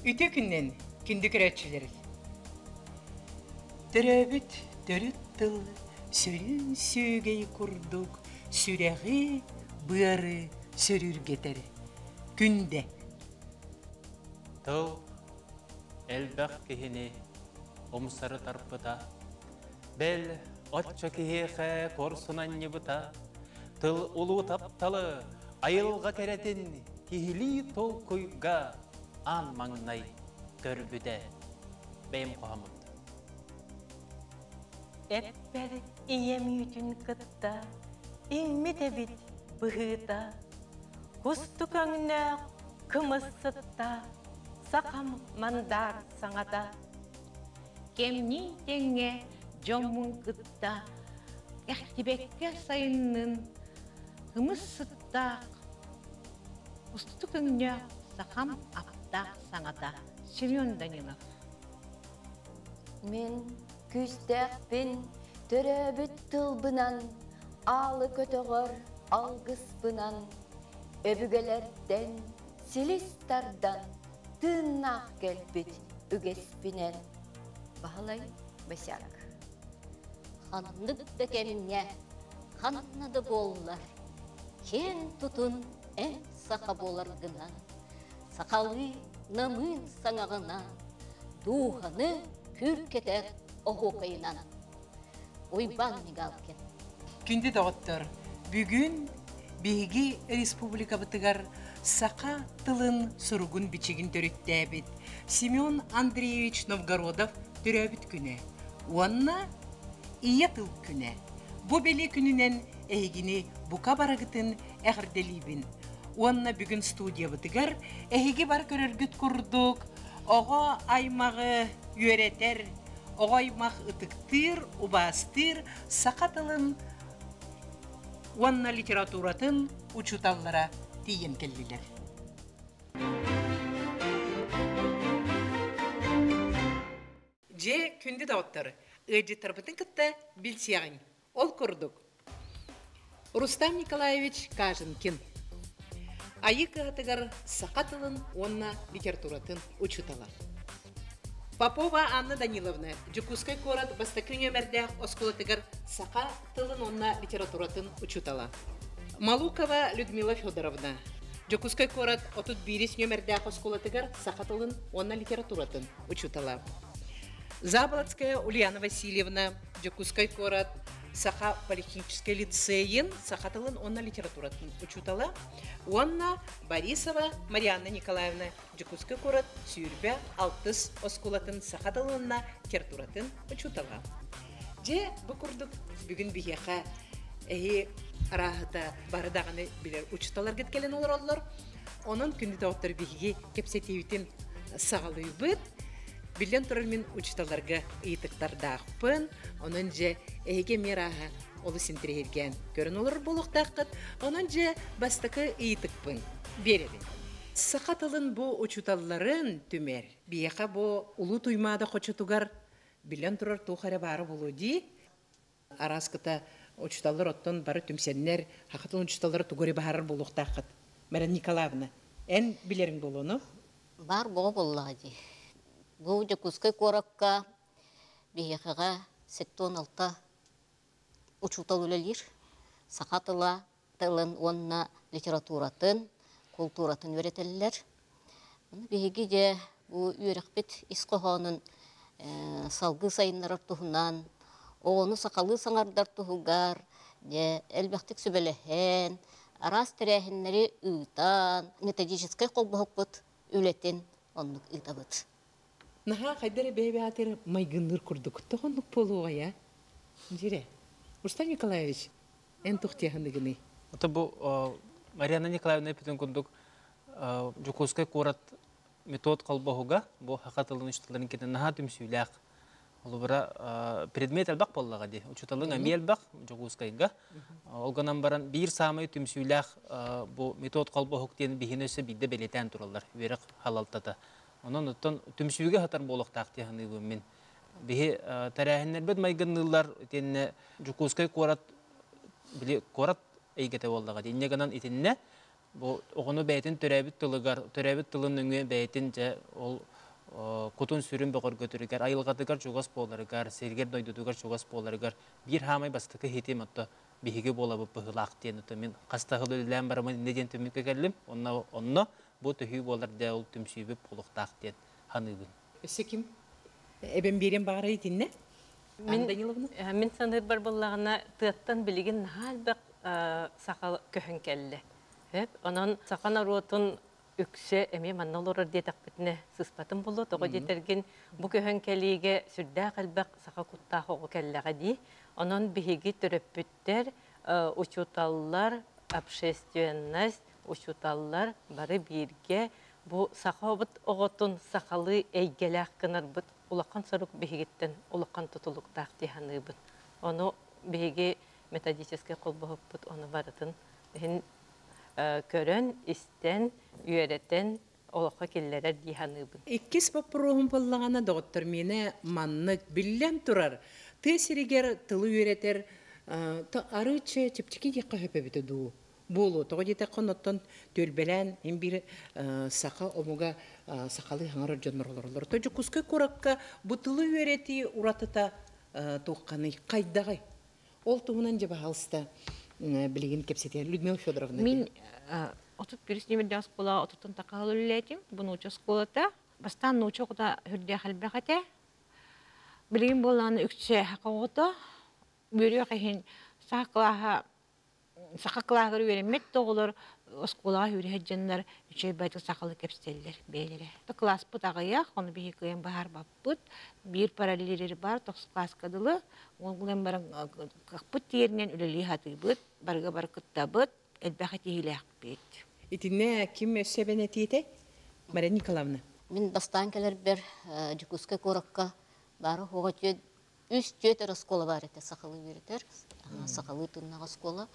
Үтүө күнүнэн, күндү көрөөччүлэр! Төрөөбүт төрүт тыл сүрүн сүөгэй курдук сүрэҕи, быары сөрүүргэтэр. Күндэ. Тыл элбэх киһини умсары тарпыта. Бэл, оччо киһиэхэ куорсун анньыбыта. Тыл улуу тапталы, айылҕа кэрэтин киһилии толкуйга аан маҥнай көрбүтэ. Бэйэм хоһоммут. Эппэр ийэм үүтүн кытта иҥмит эбит быһыыта, кустук өҥнөөх кымыс сыттаах сахам мандаар саҥата. Кэмниин тэҥҥэ дьоммун кытта кэхтибэккэ сайыннын кымыс сыттаах кустук өҥнөөх сахам аптаах саҥата. Семен Данилов. Мин күүстээхпин төрөөбүт тылбынан, аалы көтөҕөр алгыспынан, өбүгэлэртэн силис тардан тыыннаах кэлбит үгэспинэн. Баһылай Босяк. Ханнык да кэмҥэ, ханна да буоллар, киэн тутун эн саха буоларгынан, сахалыы намыын саҥаҕынан, дууһаны күүркэтэр оһуокайынан. Уйбаан Мигалкин. Күндү доҕоттор, бүгүн биһиги республикабытыгар саха тылын суругун-бичигин төрүттээбит Семен Андреевич Новгородов төрөөбүт күнэ уонна Ийэ тыл күнэ. Бу бэлиэ күнүнэн эһигини бука барыгытын эҕэрдэлиибин. Уонна бүгүн студиябытыгар эһиги бар көрөргүт курдук оҕо аймаҕы үөрэтэр, оҕо аймах ытыктыыр, убаастыыр саха тылын уонна литературатын учууталлара тиийэн кэллилэр. Дьэ, күндү доҕоттор, ыалдьыттарбытын кытта билсиэҕиҥ. Ол курдук, Рустам Николаевич Каженкин Айыы кыһатыгар саха тылын уонна литературатын учуутала. Попова Анна Даниловна Дьокуускай куорат бастакы нүөмэрдээх оскуолатыгар саха тылын уонна литературатын учуутала. Малукова Людмила Федоровна Дьокуускай куорат 31 нүөмэрдээх оскуолатыгар саха тылын уонна литературатын учуутала. Заболоцкая Ульяна Васильевна Дьокуускай куорат Саха политехническай лицейин саха тылын уонна литературатын учуутала уонна Борисова Марианна Николаевна Дьокуускай куорат 26 оскуолатын саха тылын уонна литературатын учуутала. Дьэ, бу курдук бүгүн биһиэхэ эһи арааһыта бары даҕаны билэр учууталларгыт кэлэн олороллор. Онон күндү доҕоттор биһиги кэпсэтиибитин саҕалыыбыт. Биллэн турар мин учууталларга ыйытыктардаахпын. Онон дьэ эһиги эмиэ арааһа олус интэриэһиргээн көрөн олорор буолуохтааххыт. Онон дьэ бастакы ыйытыкпын биэрэбин. Саха тылын бу учууталларын түмэр. Биһиэхэ бу Улуу Туймаада хочотугар биллэн турар туох эрэ баара буолуо дии. Араас кыта учууталлар оттон бары түмсэннэр, саха тылын учууталлара тугу эрэ баһарар буолуохтааххыт. Марина Николаевна, эн билэриҥ буолуону? Баар буола буоллаҕа дии. Бу Дьокуускай куоракка биһиэхэҕэ 76 учуутал үлэлиир. Саха тыла тылын уонна литературатын, култууратын үөрэтэллэр. Биһиги дьэ бу үөрэхпит ис хоһоонун салгыы сайыннарар туһунан, оҕону сахалыы саҥардар туһугар дьэ элбэхтик сүбэлэһэн, араас тэрээһиннэри ыытан, методическай холбоһукпут үлэтин оннук ыытабыт. Наһаа хайда эрэ бэйэ-бэйэтигэр майгынныыр курдук. Тоҕо оннук буолуоҕай, а? Дьире. Рустам Николаевич, эн туох диэхиныгыный? Ото бу Марьяна Николаевна эппитин курдук Дьокуускай куорат метод холбоһуга бу саха тылын учууталларын кэннэ наһаа түмсүүлээх. Холобура, предмет элбэх буоллаҕа дии. Учууталыҥ эмиэ элбэх Дьокуускайга. Ол гынан баран биир саамай түмсүүлээх бу метод холбоһук диэн биһини өссө биирдэ бэлиэтээн тураллар үөрэх халалтата. Онон оттон түмсүүгэ сатар буолуохтаах дии саныыбын мин. Биһи тэрээһиннэрбит майгынныыллар итиэннэ Дьокуускай куорат били куорат эйгэтэ буоллаҕа дии. Инньэ гынан итиннэ бу оҕону бэйэтин төрөөбүт тылыгар, төрөөбүт тылын нөҥүө бэйэтин дьэ ол Кутун-сүрүн бөҕөргөтөрүгэр, айылҕатыгар чугас буоларыгар, сиригэр дойдутугар чугас буоларыгар биир хаамай бастакы хитим отто биһиги буолабыт быһыылаах диэн отто мин хаста сыл үлэлээн бараммын иннэ диэн түмүккэ кэллим. Онно онно бу төһүү буолар дэ ол түмсүүбүт буолуохтаах диэн саныыбын. Өссө ким эбэн биэриэн баҕарар итиннэ? Мин, мин саныырбар буоллаҕына, тыаттан билигин наһаа элбэх саха көһөн кэллэ. Онон саха норуотун үксэ эмиэ манна олорор диэтэхпитинэ сыспатым буолуо. Тоҕо диэтэргин, бу көһөн кэлиигэ сүрдээх элбэх саха куттаах оҕо кэллэҕэ дии. Онон биһиги төрөппүттэр, учууталлар, общественность, учууталлар бары бииргэ бу сахабыт оҕотун сахалыы эйгэлээх гынарбыт улахан сорук биһигиттэн улахан тутулуктаах дии саныыбын. Ону биһиги методическай холбоһукпут ону барытын иһин көрөн, истэн, үөрэтэн олоххо киллэрэр дии саныыбын. Иккис боппуруоһум буоллаҕына, доҕоттор, миэнэ маннык биллэн турар, тыа сиригэр тылы үөрэтэр арыычча чэпчэки диэххэ сөп эбитэ дуу? Буолуо. Тоҕо диэтэххэ, оттон түөлбэлээн ин биир саха омуга сахалыы хаҥарар дьоннор олороллор. То Дьокуускай куоракка бу тылы үөрэтии уратыта туохханый, хайдаҕый? Ол туһунан дьэ баһаалыста билигин кэпсэтиэ Людмила Федоровна. Мин 31 нөмердээх оскуолаҕа отуттан тахха үлэлээтим. Бу нуучча оскуолата. Бастаан нуучча оҕото үрдээх элбэх этэ. Билигин буоллаҕына үксэ саха оҕото. Үөрүөх иһин саха кылааһа саха кылааһыгар үөрэммит да оҕолор оскуолаҕа үөрэ сылдьаннар үчүгэй баҕайытык сахалыы кэпсэтэллэр бэйэлэрэ. Кылааспыт аҕыйах, ону биһиги кыайан быһаарбаппыт. Биир параллель баар тохсус кылааска дылы. Ол гынан баран кыахпыт тиийэринэн үлэлии сатыыбыт, барыга бары кыттабыт, элбэх этиһиилээхпит. Итиннэ ким өссө эбэн этиэтэй? Мария Николаевна. Мин бастаан кэлэрбэр Дьокуускай куоракка баара суоҕа үс түөрт эрэ оскуола баар этэ сахалыы үөрэтэр, сахалыы тыыннаах оскуола.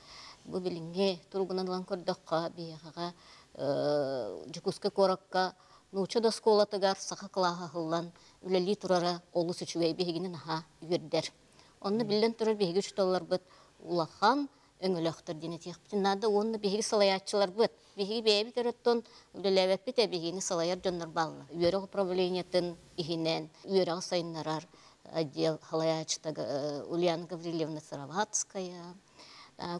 Бу билиҥҥи туругунан ылан көрдөххө, биһиэхэҕэ Дьокуускай куоракка нуучча да оскуолатыгар саха кылааһа аһыллан үлэлии турара олус үчүгэй, биһигини наһаа үөрдэр. Онно биллэн турар биһиги учууталларбыт улахан өҥөлөөхтөр диэн этиэхпитин наада уонна биһиги салайааччыларбыт биһиги бэйэбит өрөттөн үлэлээбэппит ээ биһигини салайар дьоннор бааллар үөрэх управлениетын иһинэн үөрэҕи сайыннарар отдел салайааччыта Ульяна Гаврильевна Сыроватская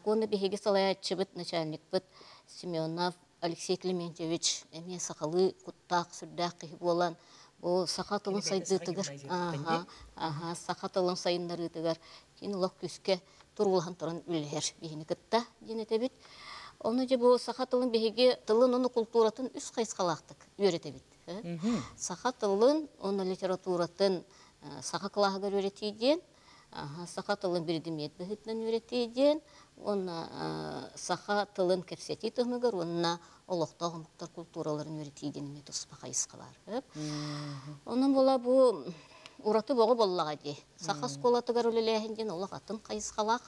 уонна биһиги салайааччыбыт начальникпыт Семенов Алексей Климентьевич эмиэ сахалыы куттаах сүрдээх киһи буолан бу саха тылын сайдыытыгар аха саха тылын сайыннарыытыгар кини олох күүскэ туруулаһан туран үлэлэһэр биһини кытта диэн этэбит. Ону дьэ бу саха тылын биһиги тылын уонна култууратын үс хайысхалаахтык үөрэтэбит. Саха тылын уонна литературатын саха кылааһыгар үөрэтии диэн, саха тылын биридимиэт быһыытынан үөрэтии диэн, уонна саха тылын кэпсэтии туһугар уонна олохтоох омуктар култуураларын үөрэтии диэн эмиэ туспа хайысха баар. Онон була бу ураты боҕо буоллаҕа дии. Саха оскуолатыгар үлэлээһин диэн олох атын хайысхалаах,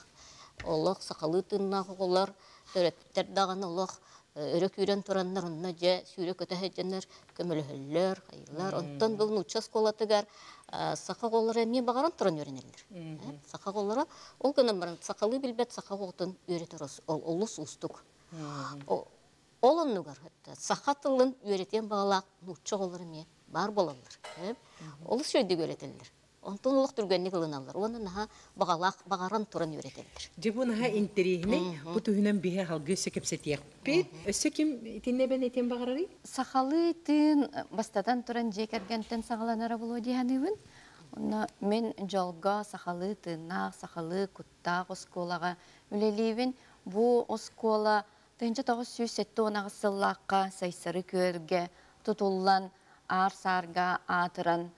олох сахалыы тыыннаах оҕолор, төрөппүттэр даҕаны олох өрө күүрэн тураннар, онно дьэ сүүрэ-көтө сылдьаннар көмөлөһөллөр, хайыылар. Онтон бу нуучча оскуолатыгар саха оҕолоро эмиэ баҕаран туран үөрэнэллэр. Саха оҕолоро ол гынан баран сахалыы билбэт саха оҕотун үөрэтэр олус уустук. Ол оннугар саха тылын үөрэтиэн баҕалаах нуучча оҕолоро эмиэ баар буолаллар. Олус үчүгэйдик үөрэтэллэр. Онтон олох түргэнник ылыналлар уонна наһаа баҕалаах баҕаран туран үөрэтэллэр. Дьэ бу наһаа интэриэһинэй. Бу туһунан биһи халгыы өссө кэпсэтиэхпит. Өссө ким итиннэ эбэн этиэн баҕарарый? Сахалыы тыын бастатан туран дьиэ кэргэнтэн саҕаланара буолуо дии саныыбын. Онно мин дьолго сахалыы тыыннаах, сахалыы куттаах оскуолаҕа үлэлиибин. Бу оскуола 1978 сыллаахха Сайсары күөлгэ тутуллан, аар-саарга аатыран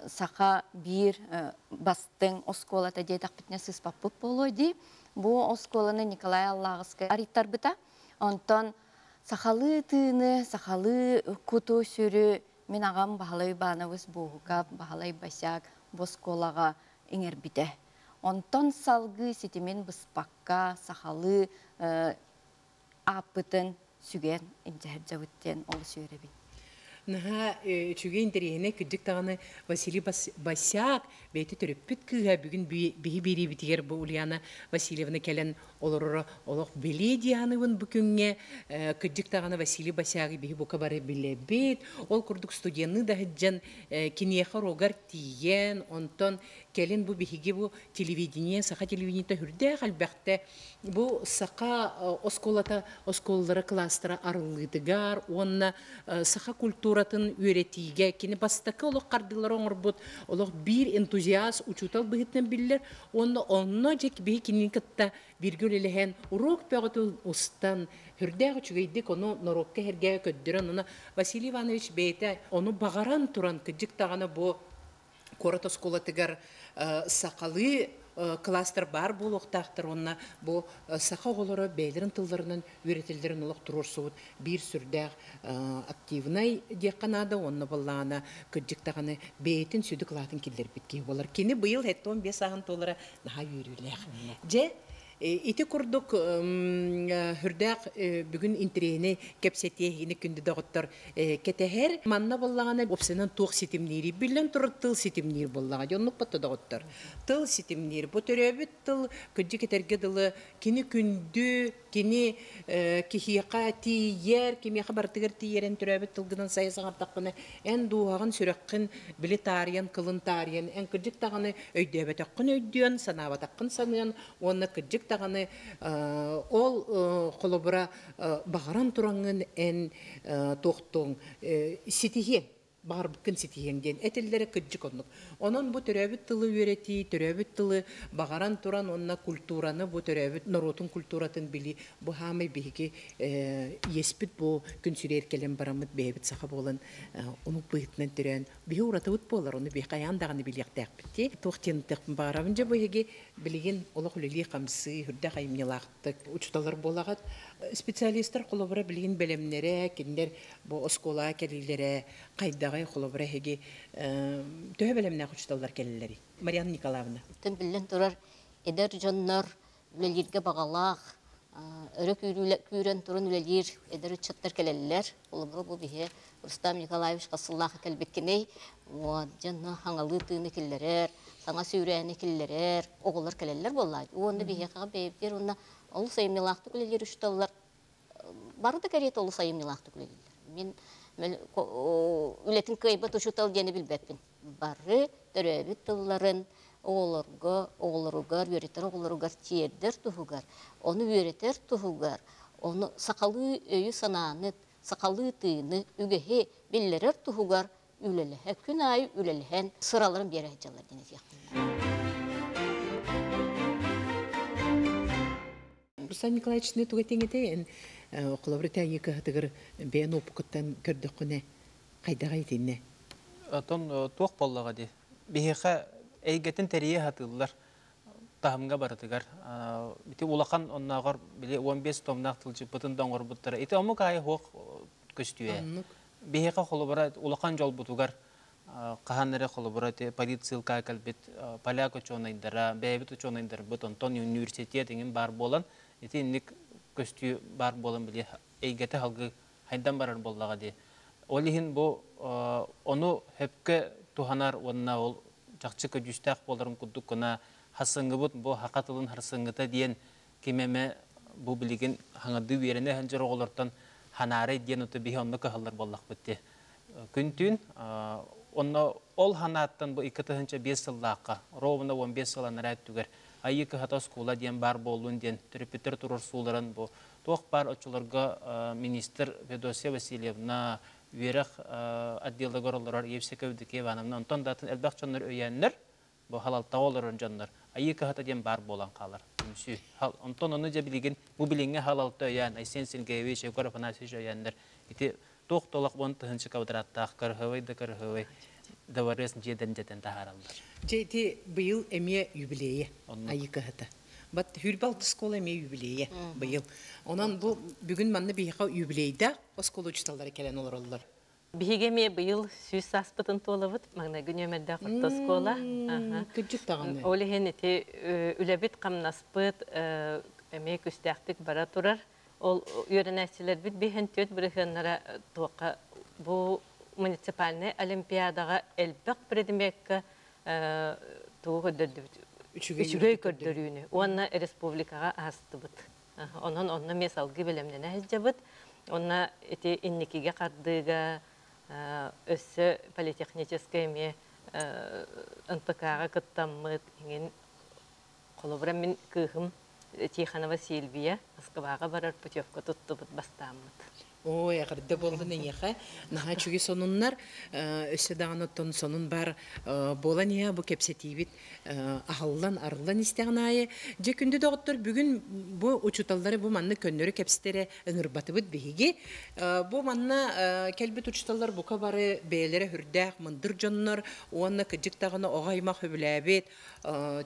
саха биир бастыҥ оскуолата диэтэхпитинэ сыыспаппыт буолуо дии. Бу оскуоланы Николай Аллааҕыскай арыйтарбыта. Онтон сахалыы тыыны, сахалыы куту-сүрү мин аҕам Баһылай Иванович Буоһукап, Баһылай Босяк бу оскуолаҕа иҥэрбитэ. Онтон салгыы ситимин быспакка сахалыы ааппытын сүгэн илдьэ сылдьабыт диэн олус үөрэбин. Наһаа үчүгэй интэриэһинэй кырдьык даҕаны Василий Босяк бэйэтэ төрөппүт кыыһа бүгүн биһи биэриибитигэр бу Ульяна Васильевна кэлэн олороро олох билиэ дии саныыбын бу күҥҥэ. Кырдьык даҕаны Василий Босягы биһи бука бары билэбит. Ол курдук студенныы да сылдьан киниэхэ уруогар тиийэн, онтон кэлин бу биһиги бу телевидение, саха телевидениета сүрдээх элбэхтэ бу саха оскуолата оскуолалара кылаастара арыллыытыгар уонна саха культуратын үөрэтиигэ кини бастакы олох хардыылары оҥорбут олох биир энтузиаст учуутал быһыытынан биллэр уонна онно дьэ биһи кинини кытта бииргэ үлэлэһэн уруок бөҕөтүн устан сүрдээх үчүгэйдик ону норуокка эһэргэ көрдөрөн уонна Василий Иванович бэйэтэ ону баҕаран туран кырдьык даҕаны бу куорат оскуолатыгар сахалыы кластер баар буолуохтаахтар уонна бу саха оҕолоро бэйэлэрин тылларынан үөрэтэллэрин олох туруорсубут биир сүрдээх активнай диэххэ наада уонна буоллаҕына кырдьык даҕаны бэйэтин сүдү кылаатын киллэрбит киһи буолар. Кини быйыл 75 сааһын туолара наһаа үөрүүлээх. Дьэ, Ити курдук сүрдээх бүгүн интэриэһинэй кэпсэтиэ күндү доҕоттор кэтэһэр. Манна буоллаҕына уопсайынан туох ситимниирий? Биллэн турар тыл ситимниир буоллаҕа. Дьоннук батта доҕоттор. Тыл ситимниир. Бу төрөөбүт тыл кырдьык этэргэ дылы кини күндү, кини киһиэхэ тиийэр, кимиэхэ барытыгар тиийэрин төрөөбүт тылгынан сайа саҥардаххына, эн дууһаҕын, сүрэххин били таарыйан, кылын таарыйан, эн кырдьык даҕаны өйдөөбөтөххүн өйдүөн, санаабатаххын саныан, Уонна кырдьык даҕаны ол холобура баҕаран тураҥҥын эн туохтуоҥ ситиһиэҥ баҕарбыккын ситиһиэҥ диэн этиллэрэ кырдьык оннук. Онон бу төрөөбүт тылы үөрэтии, төрөөбүт тылы баҕаран туран уонна культураны бу төрөөбүт норуотун культуратын билии бу хаамай биһиги иэспит бу күн сиригэр кэлэн бараммыт бэйэбит саха буолан омук быһыытынан төрөөн биһи уратыбыт буолар ону биһи хайаан даҕаны билиэхтээхпит дии. Туох диэн баҕарабын дьэ бу эһиги Билигин олох үлэлии-хамсыы, үрдэх айымньылаахтык учууталлар буолаҕыт. Специалистар холобура билигин бэлэмнэрэ, кинилэр бу оскуолаҕа кэлиилэрэ хайдаҕый холобура эһиги төһө бэлэмнээх учууталлар кэлэллэрий? Марьяна Николаевна. Оттон биллэн турар, эдэр дьоннор үлэлииргэ баҕалаах, өрө күүрэн туран үлэлиир эдэр ыччаттар кэлэллэр. Холобура бу биһи Рустам Николаевич хас сыллаах кэлбиккиний, дьонно хаҥалыы тыыны киллэрэр, саҥа сүүрээни киллэрэр оҕолор кэлэллэр буоллаҕа. Уонна биһиэхэҕэ бэйэбитигэр уонна олус айымньылаахтык үлэлиир учууталлар бары да кэриэтэ олус айымньылаахтык үлэлииллэр. Мин үлэтин кыайбат учуутал диэни билбэппин. Бары төрөөбүт тылларын оҕолорго, оҕолоругар, үөрэтэр оҕолоругар тиэрдэр туһугар, ону үөрэтэр туһугар, ону сахалыы өйү-санааны, сахалыы тыыны, үгэһи биллэрэр туһугар үлэлэһэ, күн аайы үлэлэһэн сыраларын биэрэ сылдьаллар диэн этиэхпин. Руслан Николаевич, не туга тиҥэтэ эн холобур тээйи кыһатыгар бэйэн опукуттан көрдөххүнэ хайдаҕа итиннэ? Отон туох буоллаҕа дии. Биһиэхэ эйгэтин тэрийэ сатыыллар таһымга барытыгар. Ити улахан оннооҕор били 15 томнаах тылдьыппытын да оҥорбуттара. Ити омук аайы суох көстүө. Биһиэхэ холобура улахан дьолбутугар хаһан эрэ холобура ити политсыылка кэлбит поляк учуонайдара, бэйэбит учуонайдарбыт, онтон университет иҥин баар буолан, ити инник көстүү баар буолан били эйгэтэ салгыы хайдан барар буоллаҕа дии. Ол иһин бу ону сөпкө туһанар уонна ол чахчы көдьүүстээх буоларын курдук гына хасыҥҥыбыт бу саха тылын харсыҥҥыта диэн ким эмэ бу билигин хаҥардыы үөрэнэ сылдьар оҕолортон ханаарай диэн ото биһи онно кыһаллар буоллахпыт дии. Күн-түүн онно ол ханааттан бу 2005 сыллаахха ровно 15 сыл анараа өттүгэр Айыы кыһата оскуола диэн баар буоллун диэн төрөппүттэр туруорсууларын бу туох баар оччолорго министр Федосия Васильевна үөрэх отделыгар олорор Евсека Евдокия Ивановна онтон да атын элбэх дьоннор өйөөннөр бу халалтаҕа олорор дьоннор Айыы кыһата диэн баар буолан хаалар түмсүү. Онтон ону дьэ билигин бу билиҥҥи халалта өйөөн Айсен Сергеевич, Егор Афанасьевич өйөөннөр ити туох толох уон тыһыынча квадраттаах кырыһыбай да кырыһыбай дыбарыас дьиэдэн дьэтэн таһаараллар. Дьэ ити быйыл эмиэ юбилейэ Айыы кыһата. Бат хүрбэ алты школа эмиэ юбилейэ быйыл. Онон бу бүгүн манна биһиэхэ юбилейдаах оскуола учууталлара кэлэн олороллор. Биһиги эмиэ быйыл сүүс сааспытын туолабыт, маҥнайгы нүөмэрдээх орто оскуола. Кырдьык даҕаны. Ол иһин ити үлэбит-хамнаспыт эмиэ күстээхтик бара турар. Ол үөрэнээччилэрбит биһэн түөрт бырыһыаннара туохха бу муниципальнай олимпиадаҕа элбэх предмекка тугу көрдөрдүбүт? Үчүгэй көрдөрүүнү уонна республикаҕа аастыбыт. Онон онно эмиэ салгыы бэлэмнэнэ сылдьабыт. Онно ити инникигэ хардыыга өссө политехническай эмиэ НПК-ҕа кыттаммыт иҥин холобура мин кыыһым Тихонова Сильвия Москваҕа барар путевка туттубут бастааммыт. Ой, эҕэрдэ буоллун эйиэхэ. Наһаа үчүгэй сонуннар. Өссө даҕаны оттон сонун баар буолан иһэ бу кэпсэтиибит аһыллан, арыллан истэҕин аайы. Дьэ, күндү доҕоттор, бүгүн бу учууталлары бу маннык көннөрү кэпсэтэрэ ыҥырбатыбыт биһиги. Бу манна кэлбит учууталлар бука бары бэйэлэрэ үрдээх мындыр дьоннор уонна кыдьык даҕаны оҕо аймах сөбүлээбит,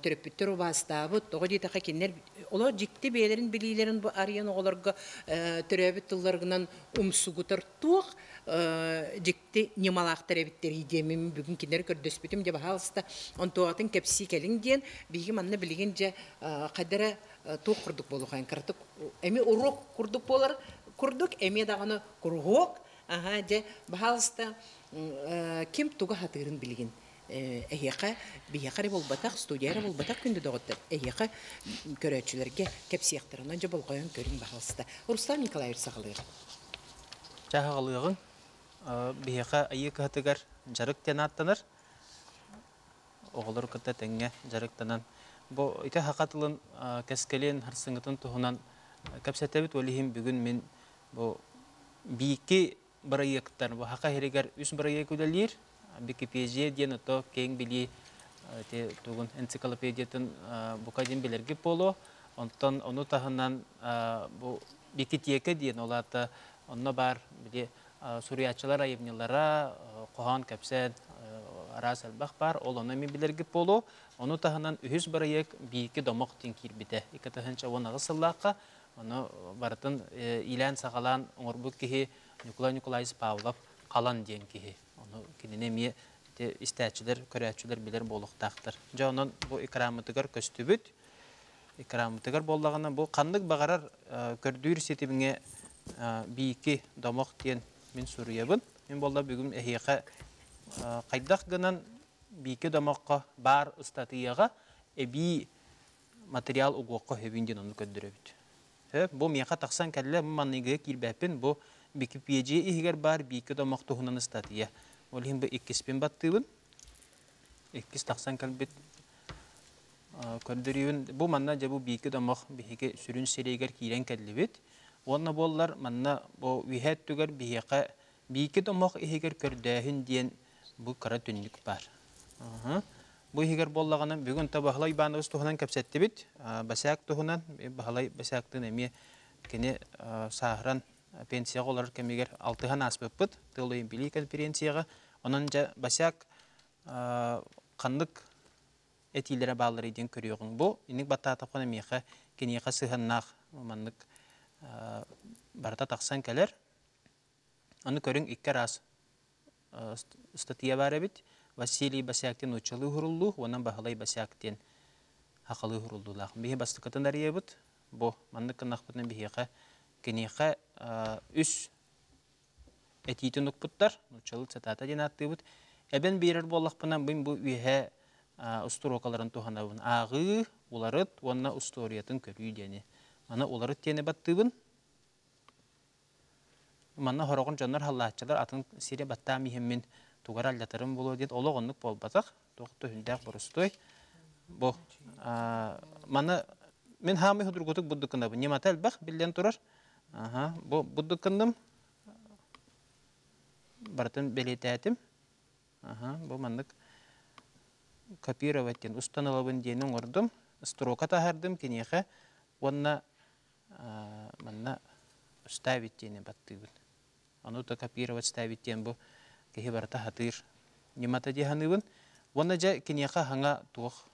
төрөппүттэр убаастаабыт, тоҕо диэтэххэ кинилэр олох дьикти бэйэлэрин билиилэрин бу арыйан оҕолорго төрөөбүт тылларынан умсугутар туох дьикти ньымалаахтар эбиттэрий диэммин бүгүн кинилэри көрдөспүтүм дьэ баһаалыста онтуоҕатын кэпсии кэлиҥ диэн биһиги манна билигин дьэ хайда эрэ туох курдук буолуохайын кыратык эмиэ уруок курдук буолар курдук эмиэ даҕаны куруһуок аха дьэ баһаалыста ким тугу сатыырын билигин эһиэхэ биһиэхэ эрэ буолбатах, студия эрэ буолбатах күндү доҕоттор, эһиэхэ көрөөччүлэргэ кэпсиэхтэр. Онон дьэ болҕойон көрүҥ баһаалыста. Руслан Николаевич саҕалыыр. Чаһаҕалыаҕыҥ. Биһиэхэ Айыы кыһатыгар дьарык диэн ааттанар. Оҕолору кытта тэҥҥэ дьарыктанан. Бу ити саха тылын кэскилин, харсыҥҥытын туһунан кэпсэтэбит. Ол иһин бүгүн мин бу биики бырайыактар бу саха сиригэр үс бырайыак үлэлиир. Википедия диэн ото киэҥ билии ити тугун энциклопедиятын бука диэн билэргит буолуо. Онтон ону таһынан бу Викитиэкэ диэн ол аата онно баар били суруйааччылар айымньылара, хоһоон кэпсээн араас элбэх баар. Ол ону эмиэ билэргит буолуо. Ону таһынан үһүс бырайыак Биики домох диэн киирбитэ. 2018 сыллаахха ону барытын иилээн-саҕалаан оҥорбут киһи Ньукулай Николаевич Павлов Халан диэн киһи. Ону кинини эмиэ ити истээччилэр, көрөөччүлэр билэр буолуохтаахтар. Дьэ онон бу экраммытыгар көстүбүт. Экраммытыгар буоллаҕына бу ханнык баҕарар көрдүүр ситимҥэ биики домох диэн мин суруйабын. Мин буолла бүгүн эһиэхэ хайдах гынан биики домоххо баар ыстатыйаҕа эбии материал угуохха сөбүн диэн ону көрдөрөбүт. Бу миэхэ тахсан кэллэ, манныгы киирбэппин, бу Википедия иһигэр баар биики домох туһунан ыстатыйа. Ол иһин бу иккиспин баттыыбын. Иккис тахсан кэлбит көрдөрүүбүн. Бу манна дьэ бу биики домох биһиги сүрүн сирэйигэр киирэн кэллибит. Уонна буоллар манна бу үөһээ өттүгэр биһиэхэ биики домох иһигэр көрдөөһүн диэн бу кыра түннүк баар. Бу иһигэр буоллаҕына, бүгүн та Баһылай Иванович туһунан кэпсэттибит. Басяк туһунан, Баһылай Басяктыын эмиэ кини сааһыран пенсияҕа олорор кэмигэр алтыһан ааспыппыт тыл билии конференцияҕа. Онон дьэ Басяк ханнык этиилэрэ баалларый диэн көрүөҕүҥ. Бу инник баттаатаххына миэхэ киниэхэ сыһыаннаах маннык барыта тахсан кэлэр. Аны көрүҥ икки араас ыстатыйа баар эбит. Василий Босяк диэн нууччалыы уһуруллуу уонна Баһылай Босяк диэн сахалыы уһуруллуулаах. Биһи бастакытын арыйабыт. Бу маннык гыннахпытына биһиэхэ киниэхэ үс этиитин укпуттар. Нууччалыы цитата диэн ааттыыбыт. Эбэн биэрэр буоллахпына мин бу үөһэ устуруокаларын туһанабын. Ааҕыы, уларыт уонна устуоруйатын көрүү диэни. Маны уларыт диэни баттыыбын. Манна сороҕун дьоннор халлааччылар атын сири баттаам иһэммин тугар алдьатарым буолуо диэн олох оннук буолбатах. Туох да хүндээх борустуой. Бу маны мин хаамый судургутук буддук гынабын. Ньымата элбэх биллэн турар. Аха, бу буддук гынным. Барытын бэлиэтээтим. Аха, бу маннык копировать диэн устан ылабын диэни оҥордум. Строка таһардым киниэхэ уонна манна ставить диэни баттыыбын. Ону да копировать ставить диэн бу киһи барыта сатыыр ньымата дии саныыбын. Уонна дьэ киниэхэ хаҥа туох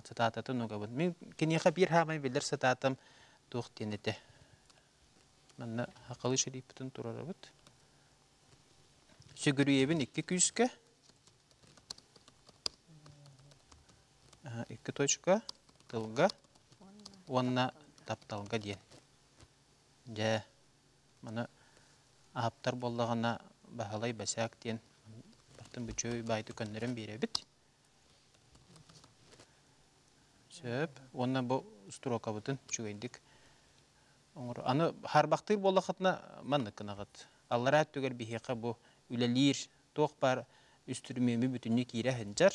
цитататын угабын. Мин киниэхэ биир хаамай билэр цитатам туох диэн этэ. Манна хақалы шериппитин турарабыт. Сүгүрүйэбин икки күүскэ. Икки точка тылга уонна тапталга диэн. Дьэ, маны ааптар буоллаҕына Баһылай Босяк диэн Барытын бүчөй баайты көннөрөн биэрэбит. Сөп. Уонна бу строкабытын үчүгэйдик оҥоро. Аны харбахтыыр буоллахытына маннык гынаҕыт. Аллараа өттүгэр биһиэхэ бу үлэлиир туох баар үстүрүмүөмү бүтүннүү киирэ сылдьар.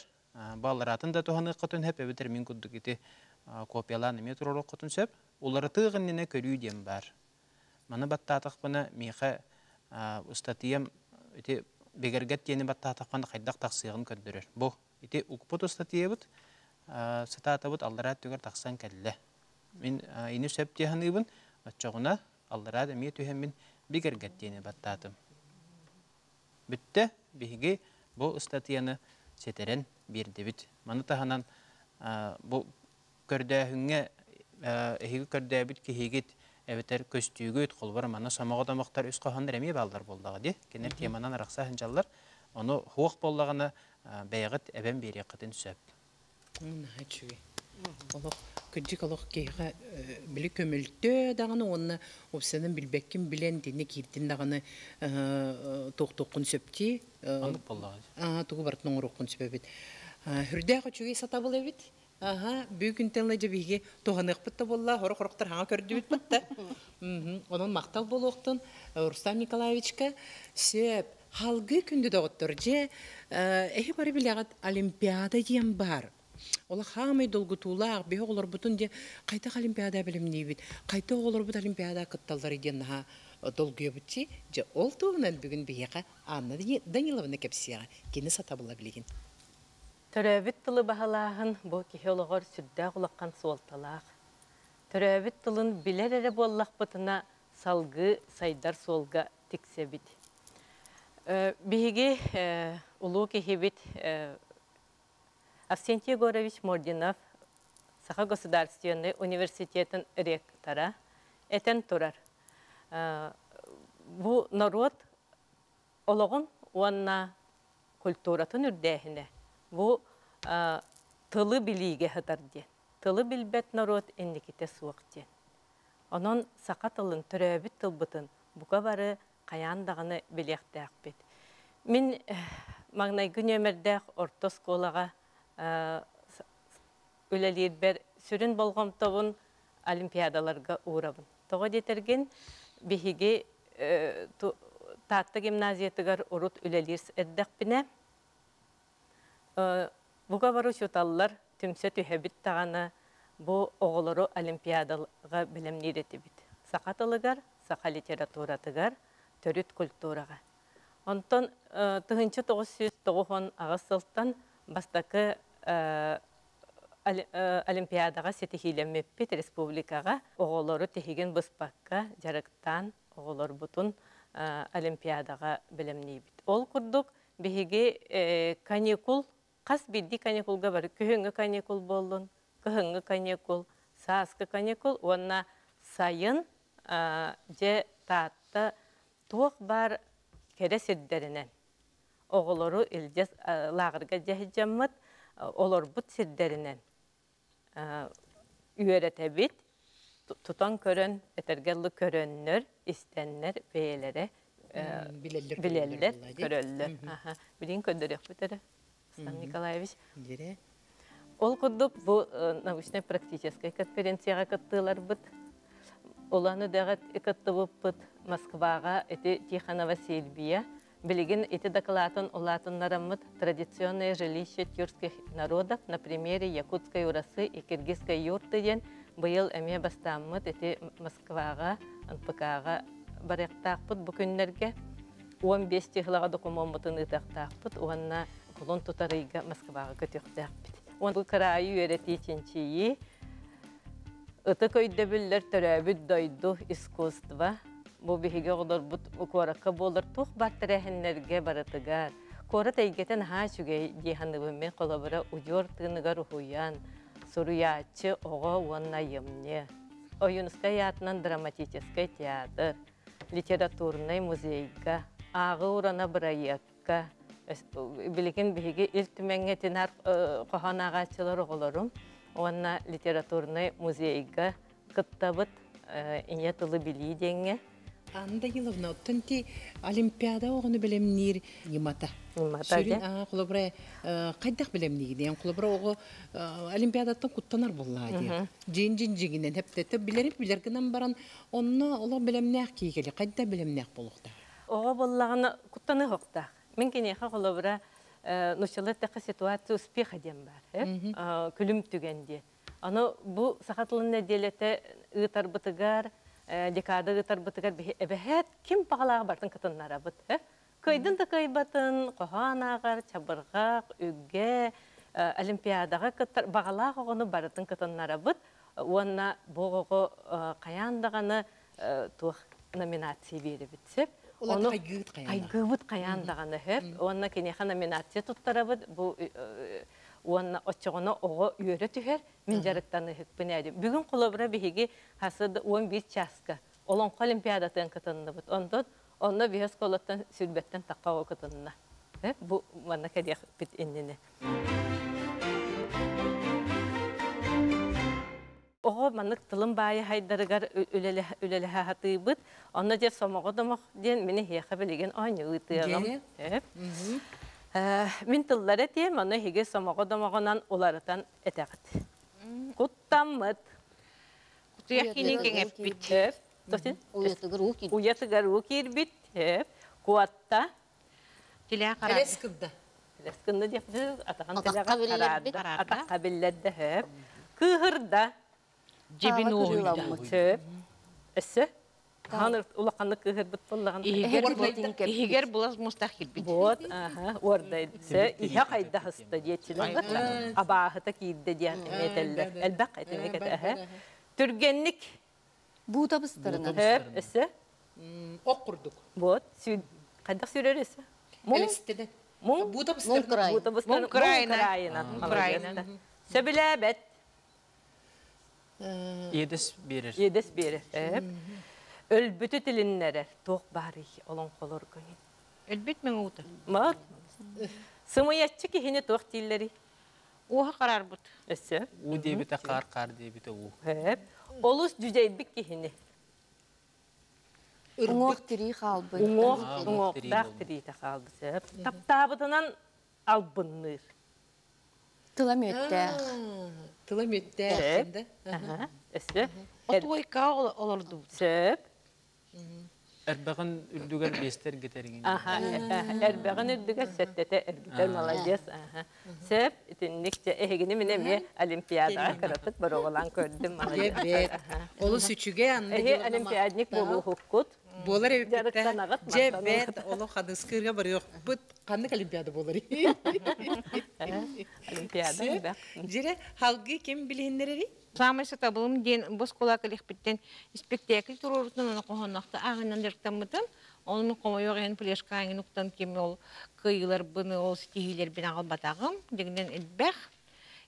Бу аллараатын да туһаныаххытын сөп, эбэтэр мин курдук ити копиялаан эмиэ туруоруоххутун сөп. Уларытыах иннинэ көрүү диэн баар. Маны баттаатахпына миэхэ ыстатыйам ити бигэргэт диэни баттаатахпына хайдах тахсыаҕын көрдөрөр. Бу ити укпут ыстатыйабыт сытаатабыт аллараа өттүгэр тахсан кэллэ. Мин ини сөп дии саныыбын, оччоҕуна аллараа эмиэ түһэммин бигэргэт диэни баттаатым. Бүттэ, биһиги бу ыстатыйаны ситэрэн биэрдибит. Маны таһынан бу көрдөөһүҥҥэ эһиги көрдөөбүт киһигит эбэтэр көстүүгүт, холобура манна сомоҕо домохтор үс хоһооннор эмиэ бааллар буоллаҕа дии. Кинилэр теманан арахса сылдьаллар. Ону суох буоллаҕына бэйэҕит эбэн биэриэххитин сөп. Наһаа үчүгэй. Олох кырдьык олох киһиэхэ били көмөлтөө даҕаны уонна уопсайынан билбэккин билэн итиннэ киирдин даҕаны туохтуоххун сөп дии. Оннук буоллаҕа. Тугу барытын оҥоруоххун сөп эбит. Үрдээх үчүгэй сатабыл эбит. Аха, бүгүнтэн ыла дьэ биһиги туһаныахпыт да буолла, хорох-хорохтор хаҥа көрдүбүт бытта. Онон махтал буолуохтун Рустам Николаевичка. Сөп, халгыы күндү доҕоттор, дьэ, эһи бары билэҕит, Олимпиада диэн баар. Ол хаамай долгутуулаах, биһи оҕолорбутун дьэ хайдах Олимпиада бэлэмниибит, хайдах оҕолорбут Олимпиада кытталлар диэн наһаа долгуйабыт дии. Дьэ, ол туһунан бүгүн биһиэхэ Анна Даниловна кэпсиэҕэ. Кини сатабыла билигин. Төрөөбүт тылы баһылааһын бу киһи олоҕор сүрдээх улахан суолталаах. Төрөөбүт тылын билэр эрэ буоллахпытына салгыы сайдар суолга тиксэбит. Биһиги улуу киһибит Авсентий Егорович Мординов Саха государственнай университетын ректора этэн турар. Бу норуот олоҕун уонна культуратын үрдээһинэ бу тылы билиигэ сытар диэн. Тылы билбэт норуот инникитэ суох диэн. Онон саха тылын, төрөөбүт тылбытын бука бары хайаан даҕаны билиэхтээхпит. Мин маҥнайгы нүөмэрдээх орто оскуолаҕа үлэлиирбэр сүрүн болҕомтобун олимпиадаларга уурабын. Тоҕо диэтэргин, биһиги Таатта гимназиятыгар урут үлэлиир эрдэхпинэ, бука бары учууталлар түмсэ түһэбит даҕаны бу оҕолору олимпиадаҕа бэлэмниир этибит. Саха тылыгар, саха литературатыгар, төрүт культураҕа. Онтон 1998 сылтан бастакы Олимпиадаҕа ситиһиилэммиппит республикаҕа оҕолору тиһигин быспакка дьарыктаан оҕолорбутун Олимпиадаҕа бэлэмниибит. Ол курдук биһиги каникул хас биирдии каникулга бары күһүҥҥү каникул буоллун, кыһыҥҥы каникул, сааскы каникул уонна сайын дьэ Таатта туох баар кэрэ сирдэринэн оҕолору илдьэ лааҕырга дьаһыдьаммыт олорбут сирдэринэн үөрэтэбит, тутан көрөн, этэргэ дылы көрөннөр, истэннэр бэйэлэрэ билэллэр, көрөллөр. Билигин көрдөрүөхпүт эрэ, Стан Николаевич. Ол курдук бу научнай-практическай конференцияҕа кыттыыларбыт Улан-Удэҕэ кыттыбыппыт, Москваҕа ити Тихонова Сильвия Билигин ити дакылаатын улаатыннараммыт «Традиционное жилище тюркских народов на примере якутской урасы и киргизской юрты» диэн быйыл эмиэ бастааммыт ити Москваҕа, НПК-ҕа барыахтаахпыт бу күннэргэ. 15 чыһылаҕа докумуоммутун ыытыахтаахпыт уонна кулун тутар ыйга Москваҕа көтүөхтээхпит. Бу кыраайы үөрэтии чинчийии, ытык өйдөбүллэр төрөөбүт дойду, искусство, Бу биһиги оҕолорбут куоракка буолар туох баар тэрээһиннэргэ барытыгар куорат эйгэтэ наһаа үчүгэй дии саныыбын мин холобура удьуор тыыныгар уһуйан суруйааччы оҕо уонна айымньы Ойуунускай аатынан драматическай театр литературнай музейга ааҕыы урана бырайыакка билигин биһиги Ил Түмэҥҥэ тинар хоһоон ааҕааччылар оҕолорум уонна литературнай музейга кыттабыт ийэ тылы билии диэҥҥэ. Анна Даниловна, оттон ти Олимпиада оҕону бэлэмниир ньымата. Ньымата, Сүрүн дьэ. аа холобура хайдах бэлэмниигин? Холобура оҕо Олимпиадаттан куттанар буоллаа дии. Дьиин дьин дьиҥинэн хэптэтэ билэрин билэр гынан баран, онно олох бэлэмнээх киһи кэлэ. Хайдах бэлэмнээх буолуохтаах? Оҕо буоллаҕына куттаныа суохтаах. Мин киниэхэ холобура нууччалыы эттэххэ ситуация успеха диэн баар. Күлүм түгэн диэн. Аны бу саха тылын нэдиэлэтэ ыытарбытыгар, декада ыытарбытыгар биһи эбэһээт ким баҕалааҕы барытын кытыннарабыт. Кыайдын да кыайбатын, хоһоон ааҕар, чабырҕах, үгэ, олимпиадаҕа кыттар баҕалаах оҕону барытын кытыннарабыт. Уонна бу оҕоҕо хайаан даҕаны туох номинация биэрэбит сөп. Ону хайгыыбыт хайаан. Хайгыыбыт хайаан даҕаны сөп. Уонна киниэхэ номинация туттарабыт. Бу уонна оччоҕуна оҕо үөрэ түһэр, мин дьарыктаныһыкпын ээ. Бүгүн холобура биһиги хасыд 11 чааска Олоҥхо олимпиадатын кытынныбыт. Онтон онно биһи оскуолаттан сүрбэттэн тахха оҕо кытынна. Бу манна кэлиэхпит иннинэ. Оҕо маннык тылын баайы хайдарыгар үлэлэһэ сатыыбыт. Онно дьэ сомоҕо домох диэн мин эһиэхэ билигин оонньуу ыытыаҕым. Мин тыллары этиэм, ону эһиги сомоҕо домоҕунан уларытан этэҕит. Куттаммыт. Кутуйах киинин кэҥэппит. Уйатыгар уу киирбит. Уйатыгар уу киирбит. Куотта. Тилээ хараарда. Элэс кынна. Элэс кынна диэхпит атаҕын Атахха тилэҕэ биллэрбит. хараарда. Атахха биллэрдэ. Кыыһырда. Дьибин уоһуйда. Сөп. Өссө? Хаан улаханнык кыыһырбыт буоллаҕын. Иһигэр булас мустах кирбит. Вот, аха, уордайса, иһэ хайдаһыста диэччилэр. Абааһыта киирдэ диэн этэллэр. Элбэх этинник этэ. Түргэнник. Буута быстарынан. Хөп, өссө? Ох курдук. Вот, хайдах сүрөр өссө? Элестеден. Муң. Буута быстарынан. Буута быстарынан. Муҥ крайынан. Муҥ крайынан. Сөбүлээбэт. Иэдэс биэрэр. Иэдэс биэрэр. Өлбүтү тилиннэрэр. Туох баарый олоҥхолорго? Өлбүт мөҥ уута. Мат. Сымыйаччы киһини туох дииллэрий? Уоха хараарбыт. Өссө? Уу диэбитэ хаар, хаар диэбитэ уу. Хөп. Олус дьүдьэйбит киһини. Уҥуох тирии хаалбыт. Уҥуох, уҥуохтаах тириитэ хаалбыт. Сөп. Таптаабытынан албынныыр. Тыла мүөттээх. Тыла мүөттээх. Сөп. Өссө? Отуойка олордубут. Сөп. Эрбэҕин үрдүгэр биэстэ эргитэригин. Эрбэҕин үрдүгэр сэттэтэ эргитэр, молодец. Сөп, итинник дьэ эһигини мин эмиэ олимпиадаҕа кыратык боруобалаан көрдүм. Дьэ, олус үчүгэй Анна Эһи олимпиадник буолуохуккут. Буолар эбиппит. Дьарыктанаҕыт. Дьэ, бэт, олох хадыскыырга барыахпыт. Ханнык олимпиада буолар? Олимпиада элбэх. Дьире, халгы ким билиһиннэрери? Саамай сатабылым диэн бу оскуола кэлиэхпиттэн испэктээкил туруорутун уонна хоһоонноохто ааҕынан дьарыктаммытым. Ону мин хомойуох иһин флешка аҥын уктан ким ол кыайыыларбын, ол ситиһиилэрбин аҕалбатаҕым. Дьиҥинэн элбэх.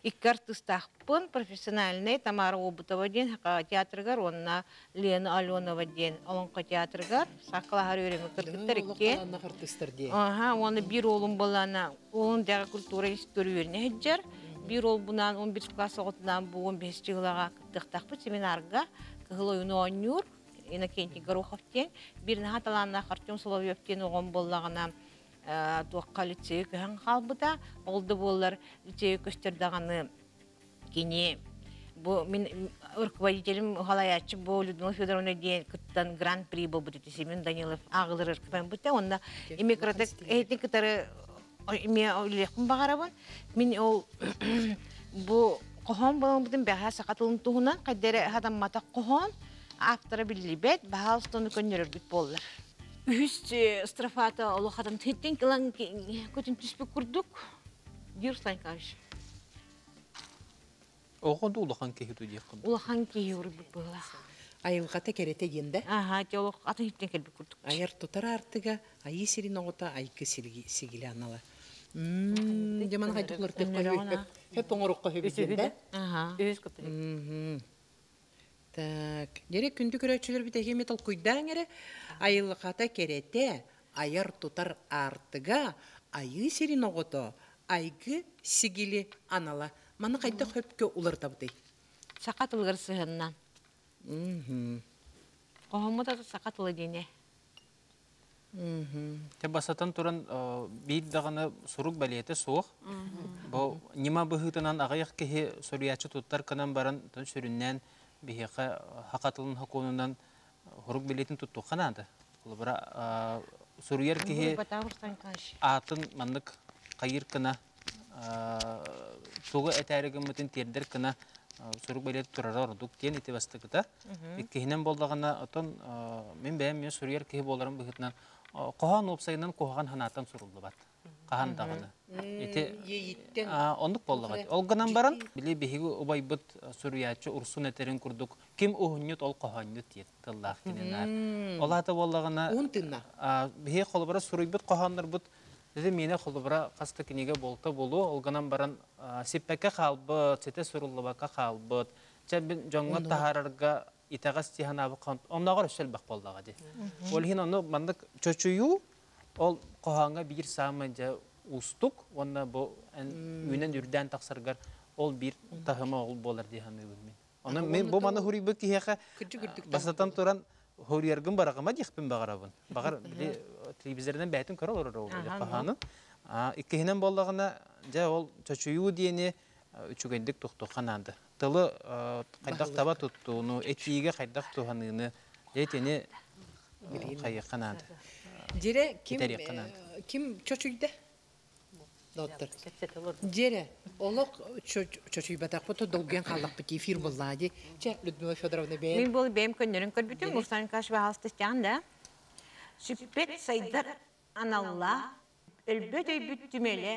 Икки артыыстаахпын, профессиональнай Тамара Обутова диэн Саха театрыгар уонна Лена Аленова диэн Олоҥхо театрыгар сааккалаһар үөрэммит кыргыттар иккиэн. артыыстар диэн. Аха, уонна биир уолум буоллаана, уолун дьаҕа культура институтугар үөрэнэ сылдьар. Биир уолбунаан 11 класс оҕотунаан бу 15 дьылаҕа кыттыахтаахпыт семинарга Кыһыл ойууну оонньуур Иннокентий Горохов диэн. Биир наһаа талааннаах Артем Соловьев диэн оҕом буоллаҕына туохха лицейгэ көһөн хаалбыта. Ол да буоллар лицейгэ көстөр даҕаны кини бу мин руководителим халайааччы бу Людмила Федоровна диэн кыттан гран-при буолбут ити Семен Данилов ааҕылар быта онно эми кыратык эһитин кытары эмиэ үлэлиэхпин баҕарабын. Мин ол бу хоһоон буолбутун бэҕэһээ саха тылын туһунан хайда эрэ хатамматах хоһоон автора биллибэт, баһаалыста ону көннөрөргүт буоллар. Үһүс строфата олох хатан титтин кылан көтүн түспүт курдук. Диир Руслан Николаевич. Оҕо да улахан киһи дуу диэххин. Улахан киһи урбут быһыылаах. Айылҕата кэрэтэ диэн да? Аха, те олох атын иттен кэлбит курдук. Айар тутар аартыга айыы сирин оҕото айгы сигили анала. Дьаман хайдыклар төххө хөп оҥорукка хөбүтүн да? Аха. Үһүс куплет. Так, дьэрэ күндү көрөөччүлэрбит эһиэми толкуйдаан эрэ айылҕата кэрэтэ, айар тутар аартыга, айыы сирин оҕото, айгы сигили анала. Маны хайдах хөпкө уларытабытый? Саха тылыгар сыһыннан. Хоһоммут ата саха тыла диэне. Те басатан туран биир даҕаны сурук бэлиэтэ суох. Бу ньыма быһыытынан аҕыйах киһи суруйааччы туттар гынан баран сүрүннээн биһиэхэ саха тылын сокуонунан сурук бэлиэтин туттуохха наада. Холобура, суруйар киһи аатын маннык хайыыр гына тугу этээри гыммытын тиэрдэр гына сурук бэлиэтэ турара ордук диэн ити бастакыта. Иккиһинэн буоллаҕына, отон мин бэйэм мен суруйар киһи буоларым быһыытынан хоһоон уопсайынан куһаҕан санааттан суруллубат. Хаһан даҕаны. Ити оннук буоллаҕа. Ол гынан баран, били биһиги убайбыт суруйааччы Урсун этерин курдук ким уһунньут ол хоһоонньут диэн тыллаах кининаар. Ол аата буоллаҕына, биһиги холобура суруйбут хоһооннорбут Дьэ миэнэ холобура хас да кинигэ буолта буолуо, ол гынан баран сиппэккэ хаалбыт, ситэ суруллубакка хаалбыт. Чэ мин дьоҥҥо таһаарарга итэҕэс дии санаабыт оннооҕор өссө элбэх буоллаҕа дии. Ол иһин ону маннык чочуйуу ол хоһооҥҥо биир саамай дьэ уустук уонна бу эн үүнэн үрдээн тахсаргар ол биир таһыма ол буолар дии саныыбын мин. Онон мин бу маны хуруйбут киһиэхэ бастатан туран хоруйаргын бараҕыма диэхпин баҕарабын. Баҕар били телевизорынан бэйэтин көрө олорор ол хаһаанын. Иккиһинэн буоллаҕына дьэ ол чочуйуу диэни үчүгэйдик туттуохха наада. Тылы хайдах таба туттууну, этиигэ хайдах туһаныыны дьэ итини хайыахха наада. Дьире ким ким чочуйда? Доттор. Дьиэрэ, олох чочуйбатахпыт долгуйан хааллахпыт эфир буоллаа дии. Чэ, Людмила Федоровна бэйэм. Мин бол бэйэм көннөрүн көрбүтүм, Руслан Николаевич баһаалыстастаан да. Сүппэт сайдар аналлаах, өлбөт өйбүт түмэлэ,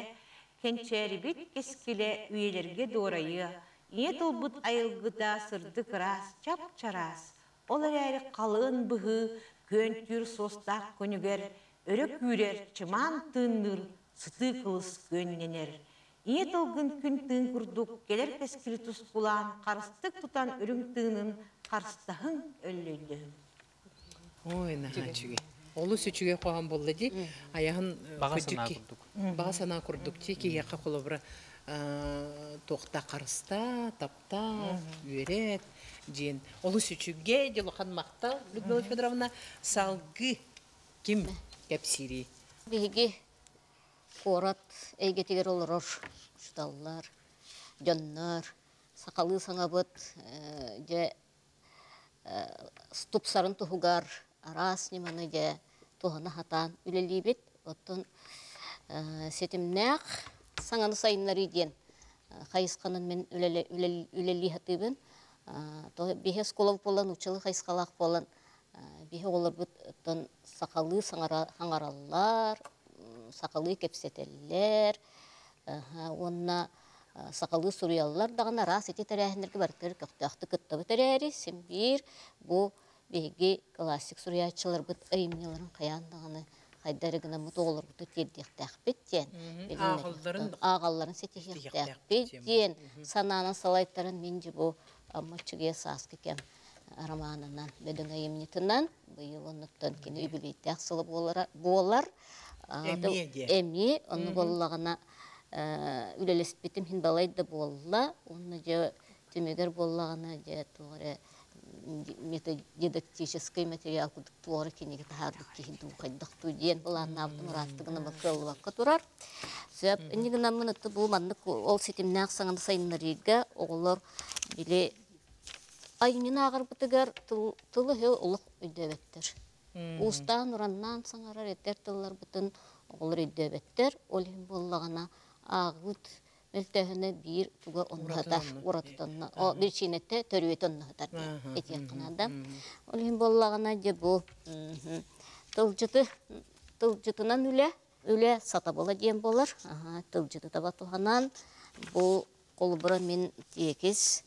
кэнчээрибит кэскилэ үйэлэргэ дуорайыа, ийэ тылбыт айылгыта сырдык ыраас, чап-чараас, ол эрээри халыан быһыы күөнтүүр суостаах күнүгэр өрө күүрэр, чымаан тыынныыр, сытыы кылыс күөннэнэр. Ийэ тылгын күн тыын курдук кэлэр кэскили тускулаан, харыстык тутан үрүҥ тыынын харыстаһыҥ, өллөйдөһүҥ. Ой, наһаа үчүгэй. Олус үчүгэй хоһоон буолла дии. Айаһын Баҕа санаа курдук. Баҕа санаа курдук дии киһиэхэ холобура туохта харыста, таптаа, үөрэт диэн. Олус үчүгэй, дьулухан махтал, Людмила Федоровна. Салгыы ким кэпсиирий? Биһиги куорат эйгэтигэр олорор учууталлар, дьоннор сахалыы саҥабыт дьэ тупсарын туһугар араас ньыманы дьэ туһана сатаан үлэлиибит. Оттон ситимнээх саҥаны сайыннарыы диэн хайысханан мин үлэлии сатыыбын. Биһи оскуола буолан, учуутал хайысхалаах буолан биһи оҕолорбут оттон сахалыы саҥараллар, сахалыы кэпсэтэллэр уонна сахалыы суруйаллар даҕаны араас ити тэрээһиннэргэ барытыгар көхтөөхтүк кыттабыт эрээри, син биир бу биһиги классик суруйааччыларбыт айымньыларын хайаан даҕаны хайда эрэ гынаммыт оҕолорбутун тиэрдиэхтээхпит диэн ааҕалларын ситиһиэхтээхпит диэн санаанан салайтаран мин дьэ бу Амма Аччыгыйа сааскы кэм романынан, бөдөҥ айымньытынан быйыл оннуттан кини үбүлүөйдээх сыла буолара буолар. Эмиэ онну буоллаҕына үлэлэспитим иһин балай да буолла. Уонна дьэ түмүгэр буоллаҕына дьэ туох эрэ дидактическай материал курдук туох эрэ кинигэ таһаарбыт киһи дуу хайдах дуу диэн былааннаабытым ырааттыгына кыаллыбакка турар. Сөп инньэ гынаммын бу маннык ол ситимнээх саҥаны сайыннарыыга оҕолор били Айымньыны ааҕарбытыгар тылы-өһү олох өйдөөбөттөр. Уустаан-ураннаан саҥарар этэр тылларбытын оҕолор өйдөөбөттөр. Ол иһин буоллаҕына ааҕыыт мөлтөөһүнэ биир туга онноһутар, уратытанна, биричиинэтэ төрүөтэ онноһутар диэн этиэххэ наада. Ол иһин буоллаҕына дьэ бу тылдьыты тылдьытынан үлэ, үлэ сатабыла диэн буолар. Тылдьыты таба туһанан бу Холобура мин тиэкис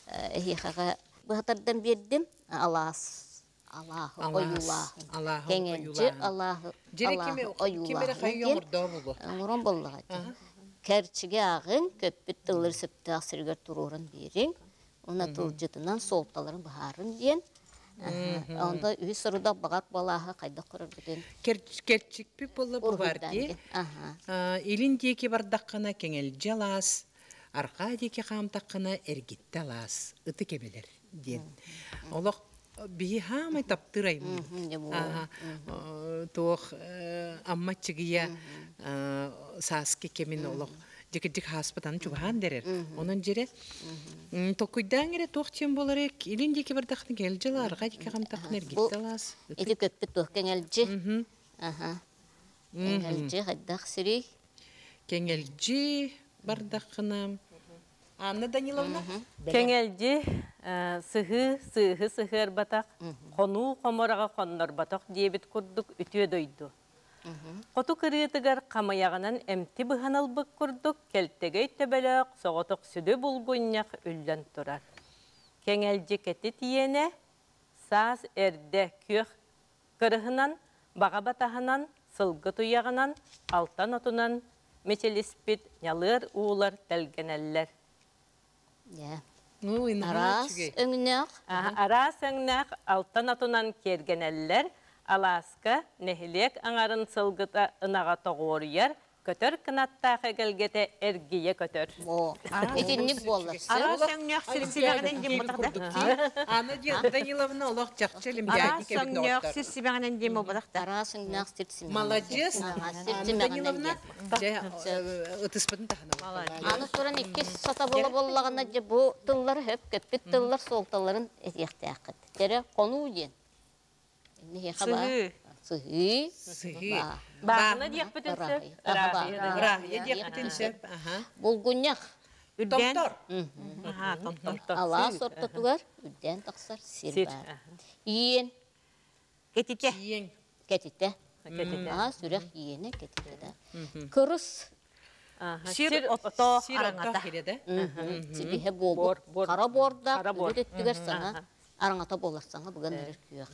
эһиэхэҕэ быһа тардан биэрдим. Алаас алааһы ойуулааһын. Кэҥэлдьи алааһы алааһы ойуулааһын диэн оҥорон буоллаҕа дии. Кэрчиги ааҕыҥ, көппүт тыллары сөптөөх сиригэр туруоран биэриҥ. Уонна тылдьытынан суолталарын быһаарыҥ диэн. Онто үһүс сорудах баҕар балааһы хайдах көрөрбүтүн Кэрчикпит буолла бу бар дии. Илин диэки бардаххына кэҥэлдьи алаас, арҕаа диэки хаамтаххына эргиттэ алаас, ытык эбэлэр диэн. Олох Биһи хаамай таптыыр аймыыбыт. Туох амма чыгыйа сааскы кэмин олох дьикирдик хааспытан чугаһаан дэрэр. Онон дьире токуйдаан эрэ туох тиэн буолар илин диэки бардахтын кэлдьил арҕа диэки хамтахтын эргитталаас. Ити көппүт туох кэҥэлдьи. Аха. Кэҥэлдьи хайдах сирий? Кэҥэлдьи бардаххына Анна Даниловна? Кэҥэлдьи сыһыы сыыһы сыһыарбатах, хонуу хомураҕа хоннорботох диэбит курдук үтүө дойду. Хоту кырыытыгар хамыйаҕынан эмти быһан ылбыт курдук кэлтэгэй төбөлөөх соҕотох сүдү булгунньах үллэн турар. Кэҥэлдьи кэтит иэнэ саас эрдэ күөх кырыһынан, баҕа батаһынан, сылгы туйаҕынан, алтан отунан мичилиспит ньалыар уулар тэлгэнэллэр. Араас өҥнөөх. Араас өҥнөөх алтан отунан киэргэнэллэр, алааска нэһилиэк аҥарын сылгыта ынаҕа тоҕуоруйар, көтөр кынаттаах эгэлгэтэ эргийэ көтөр. Итинник буоллар. Араас өҥнөөх сир-сибэҕинэн диэн буолбатах да. Анна Даниловна олох чахчы Араас өҥнөөх сир-сибэҕинэн диэн буолбатах да. Араас өҥнөөх сир-симэҕинэн. Маладьыас. Анна Даниловна, дьэ ытыспытын таһына. Аны туран иккис сатабыла буоллаҕына дьэ бу тыллар хөп көппүт тыллар суолталарын этиэхтээххит. Дьэрэ хонуу диэн. Сыһыы. Сыһыы. Сыһыы. Бааһына диэхпитин сөп. Ырааһыйа диэхпитин сөп. Булгунньах. Үрдээн. Томтор. Томтор. Алаас ортотугар үрдээн тахсар сир баар. Иэн. Кэтитэ. Иэн. Кэтитэ. Аа, сүрэх иэнэ кэтитэ да. Кырыс. Сир ото араҥата. Сибиһэ буолбут. Хара буордаах, үрүт өттүгэр саҥа араҥата буолар саҥа бүгэн эрэр күөх.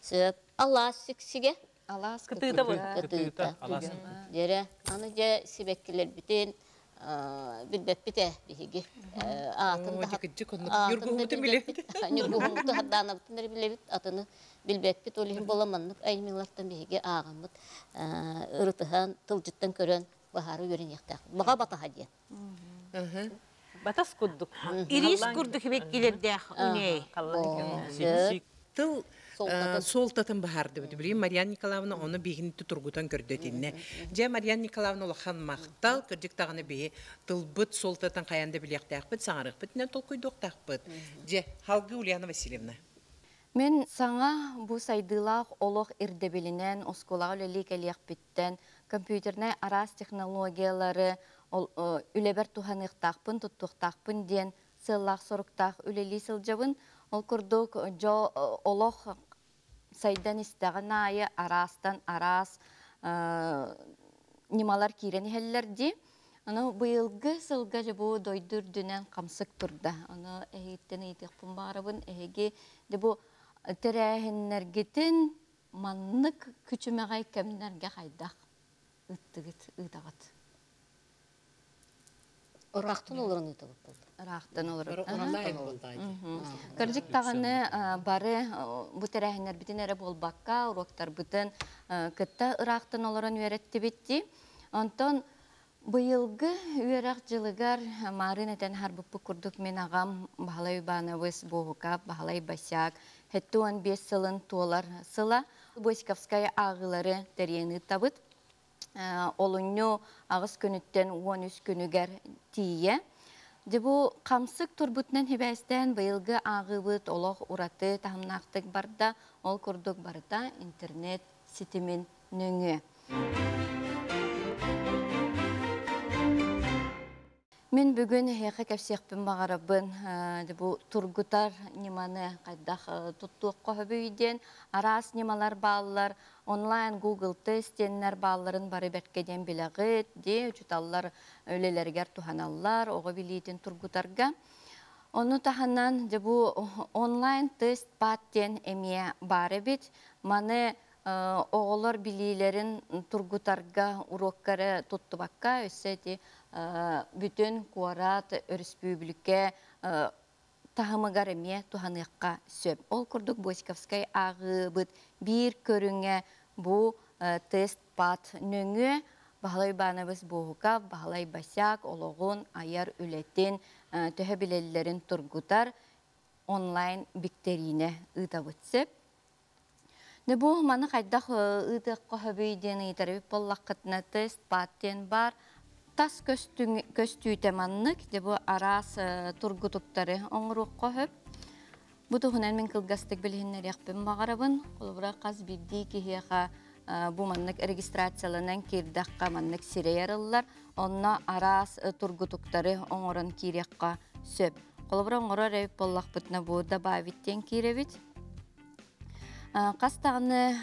Сөп. Алаас сиксигэ. Алаас кытыыта бу. Кытыыта. Дьэрэ, аны дьэ сибэккилэрбитин билбэппит ээ биһиги. Аатын да Ньургуһуммутун билэбит. Ньургуһуммуту хардаанабытын эрэ билэбит, атыны билбэппит. Ол иһин буола маннык айымньылартан биһиги ааҕаммыт ырытыһан, тылдьыттан көрөн баһаары үөрэниэхтээх. Баҕа батаһа диэн. Батас курдук. Ирис курдук хибеккилердээх үнэй. Тыл суолтатын баһаардыбыт. Билигин Марьяна Николаевна ону биһигини тургутан көрдөтүннэ. Дьэ Марьяна Николаевна улахан махтал, кырдьык даҕаны биһи тылбыт суолтатын хайаан да билиэхтээхпит, саҥарыахпыт, инэн толкуйдуохтаахпыт. Дьэ, халгы Ульяна Васильевна. Мин саҥа бу сайдыылаах олох ирдэбилинэн оскуолаҕа үлэлии кэлиэхпиттэн компьютернай араас технологиялары үлэбэр туһаныахтаахпын, туттуохтаахпын диэн сыаллаах-соруктаах үлэлии сылдьабын. Ол курдук дьо олох сайдан истэҕин аайы араастан араас ньымалар киирэн иһэллэр дии. Аны быйылгы сылга дьэ бу дойду үрдүнэн хамсык турда. Аны эһигиттэн ыйытыахпын баҕарабын. Эһиги дьэ бу тэрээһиннэргитин маннык күчүмэҕэй кэмнэргэ хайдах ыыттыгыт, ыытаҕыт? Ыраахтан олорон ыытабыт буолла. Ыраахтан олорон. Онлайн буолла. Кырдьык даҕаны бары бу тэрээһиннэрбитин эрэ буолбакка, уруоктарбытын кытта ыраахтан олорон үөрэттибит дии. Онтон быйылгы үөрэх дьылыгар маарыын этэн аһарбыппыт курдук мин аҕам Баһылай Уйбаанабыс Буоһукап, Баһылай Босяк 75 сылын туолар сыла Босиковскай ааҕыылары тэрийэн ыыттабыт. Олунньу аҕыс күнүттэн 13 күнүгэр тиийэ. Дьэ бу хамсык турбутунан сибээстээн быйылгы ааҕыыбыт олох ураты таһымнаахтык барда. Ол курдук барыта интернет ситимин нөҥүө. Мин бүгүн эһиэхэ кэпсиэхпин баҕарабын бу тургутар ньыманы хайдах туттуохха сөбүй диэн араас ньымалар бааллар онлайн Google тест диэннэр баалларын бары бэркэ диэн билэҕит дии учууталлар үлэлэригэр туһаналлар оҕо билиитин тургутарга. Ону таһынан дьэ бу онлайн тест пад диэн эмиэ баар эбит. Маны оҕолор билиилэрин тургутарга уруоккары туттубакка өссө ити бүтүн куорат, өрөспүүбүлүкэ таһымыгар эмиэ туһаныахха сөп. Ол курдук Босиковскай ааҕыыбыт биир көрүҥэ бу тест пад нөҥүө Баһылай Уйбаанабыс Буоһукап, Баһылай Босяк олоҕун, айар үлэтин төһө билэллэрин тургутар. онлайн биктэриинэ ыытабыт сөп. Дьэ бу маны хайдах ыытыахха сөбүй диэн ыйытар эбит буоллаххытына, тест пат диэн баар. Тас көстүүтэ маннык, дьэ бу араас тургутуктары оҥоруохха сөп. Бу туһунан мин кылгастык билиһиннэриэхпин баҕарабын. Холобура, хас биирдии киһиэхэ бу маннык регистрацияланан киирдэххэ маннык сирэй арыллар. Онно араас тургутуктары оҥорон киириэххэ сөп. Холобура, оҥорор эбит буоллахпытына бу добавить диэн киирэбит. Хас даҕаны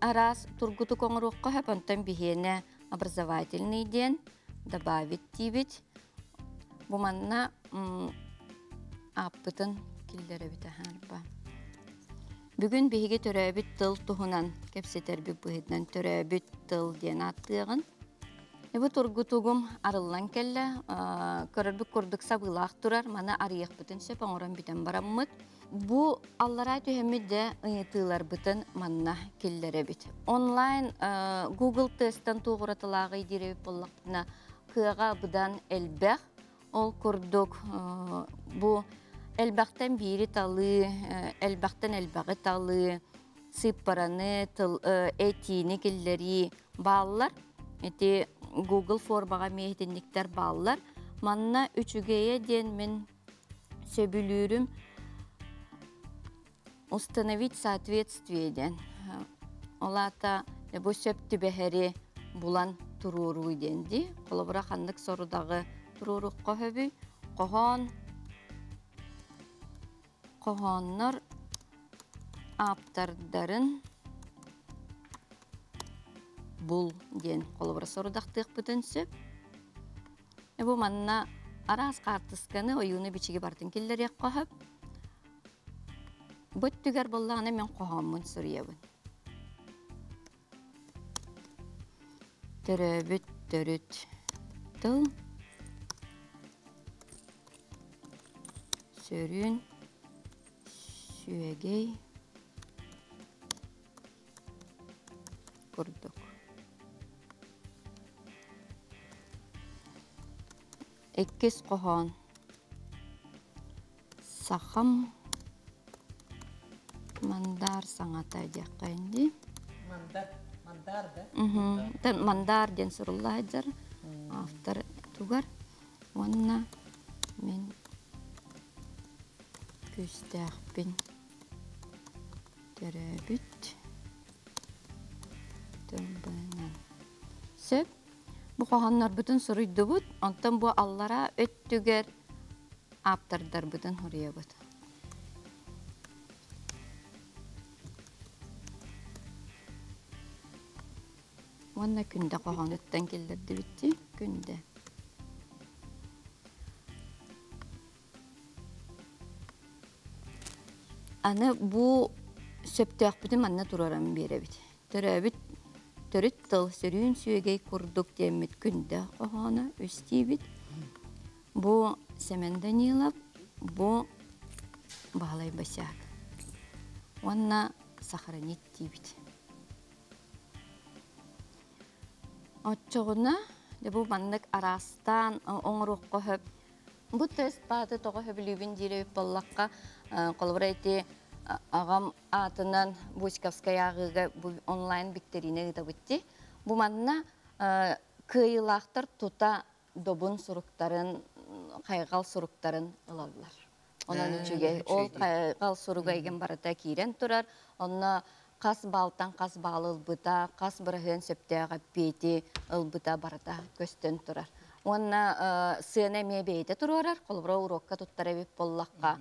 араас тургутук оҥоруохха сөп, онтон биһиэнэ образовательный диэн добавить диибит. Бу манна ааппытын киллэрэбит аһаарба. Бүгүн биһиги төрөөбүт тыл туһунан кэпсэтэрбит быһыытынан төрөөбүт тыл диэн ааттыаҕын. Бу тургутугум арыллан кэллэ. Көрөрбүт курдук сабыылаах турар. Маны арыйыахпытын сөп оҥорон бүтэн бараммыт. Бу аллараа түһэммит да ыйытыыларбытын манна киллэрэбит. Онлайн Google тесттэн туоҕуратылааҕый диэбит буоллахпытына, кыаҕа быдан элбэх. Ол курдук бу элбэхтэн биири талыы, элбэхтэн элбэҕи талыы, сыыппараны, тыл, этиини киллэрии бааллар. Ити Google формаҕа эмиэ итинниктэр бааллар. Манна үчүгэйэ диэн мин сөбүлүүрүм установить соответствие диэн. Ол аата бу сөп түбэһэри булан туруоруу диэн дии. Холобура ханнык сорудаҕы туруоруохха сөбүй? Хоһоон хоһооннор ааптардарын бул диэн холобура сорудахтыахпытын сөп. Бу манна араас хаартысканы, ойууну бичиги барытын киллэриэххэ сөп. Бу өттүгэр буоллаҕына мин хоһооммун суруйабын. Төрөөбүт төрүт тыл сөрүүн сүөгэй курдук. Иккис хоһоон Сахам мандар саҥата диэххэ дии. Мандар, мандар да? Мандар диэн сурулла сылдьар автор тугар. Уонна мин күүстээхпин төрөөбүт тылбынан. Сөп. Бу хоһооннорбутун суруйдубут, онтон бу аллараа өттүгэр ааптардарбытын суруйабыт. Уонна күндэ хоһоонуттан киллэрдибит дии, күндэ. Аны бу сөптөөхпүтүн манна туруоран биэрэбит. Төрөөбүт төрүт тыл сөрүүн сүөгэй курдук диэммит күндэ хоһооно үстиибит. Бу Сэмэн Данилов, бу Баһылай Босяк. Уонна сохранить диибит. Оччоҕуна дьэ бу маннык араастаан оҥоруохха сөп. Бу тест бааты тоҕо сөбүлүүбүн диир эбит буоллахха, холобура ити аҕам аатынан Бочковскай ааҕыыга бу онлайн биктэриинэ ыытабыт дии. Бу манна кыайыылаахтар тута добун суруктарын, хайҕал суруктарын ылаллар. Онон үчүгэй. Ол хайҕал суруга игин барыта киирэн турар. Онно хас баалтан хас баал ылбыта, хас быраһыан сөптөөх эппиэти ылбыта барыта көстөн турар. Уонна сыана эмиэ бэйэтэ туруорар. Холобура уруокка туттар эбит буоллахха,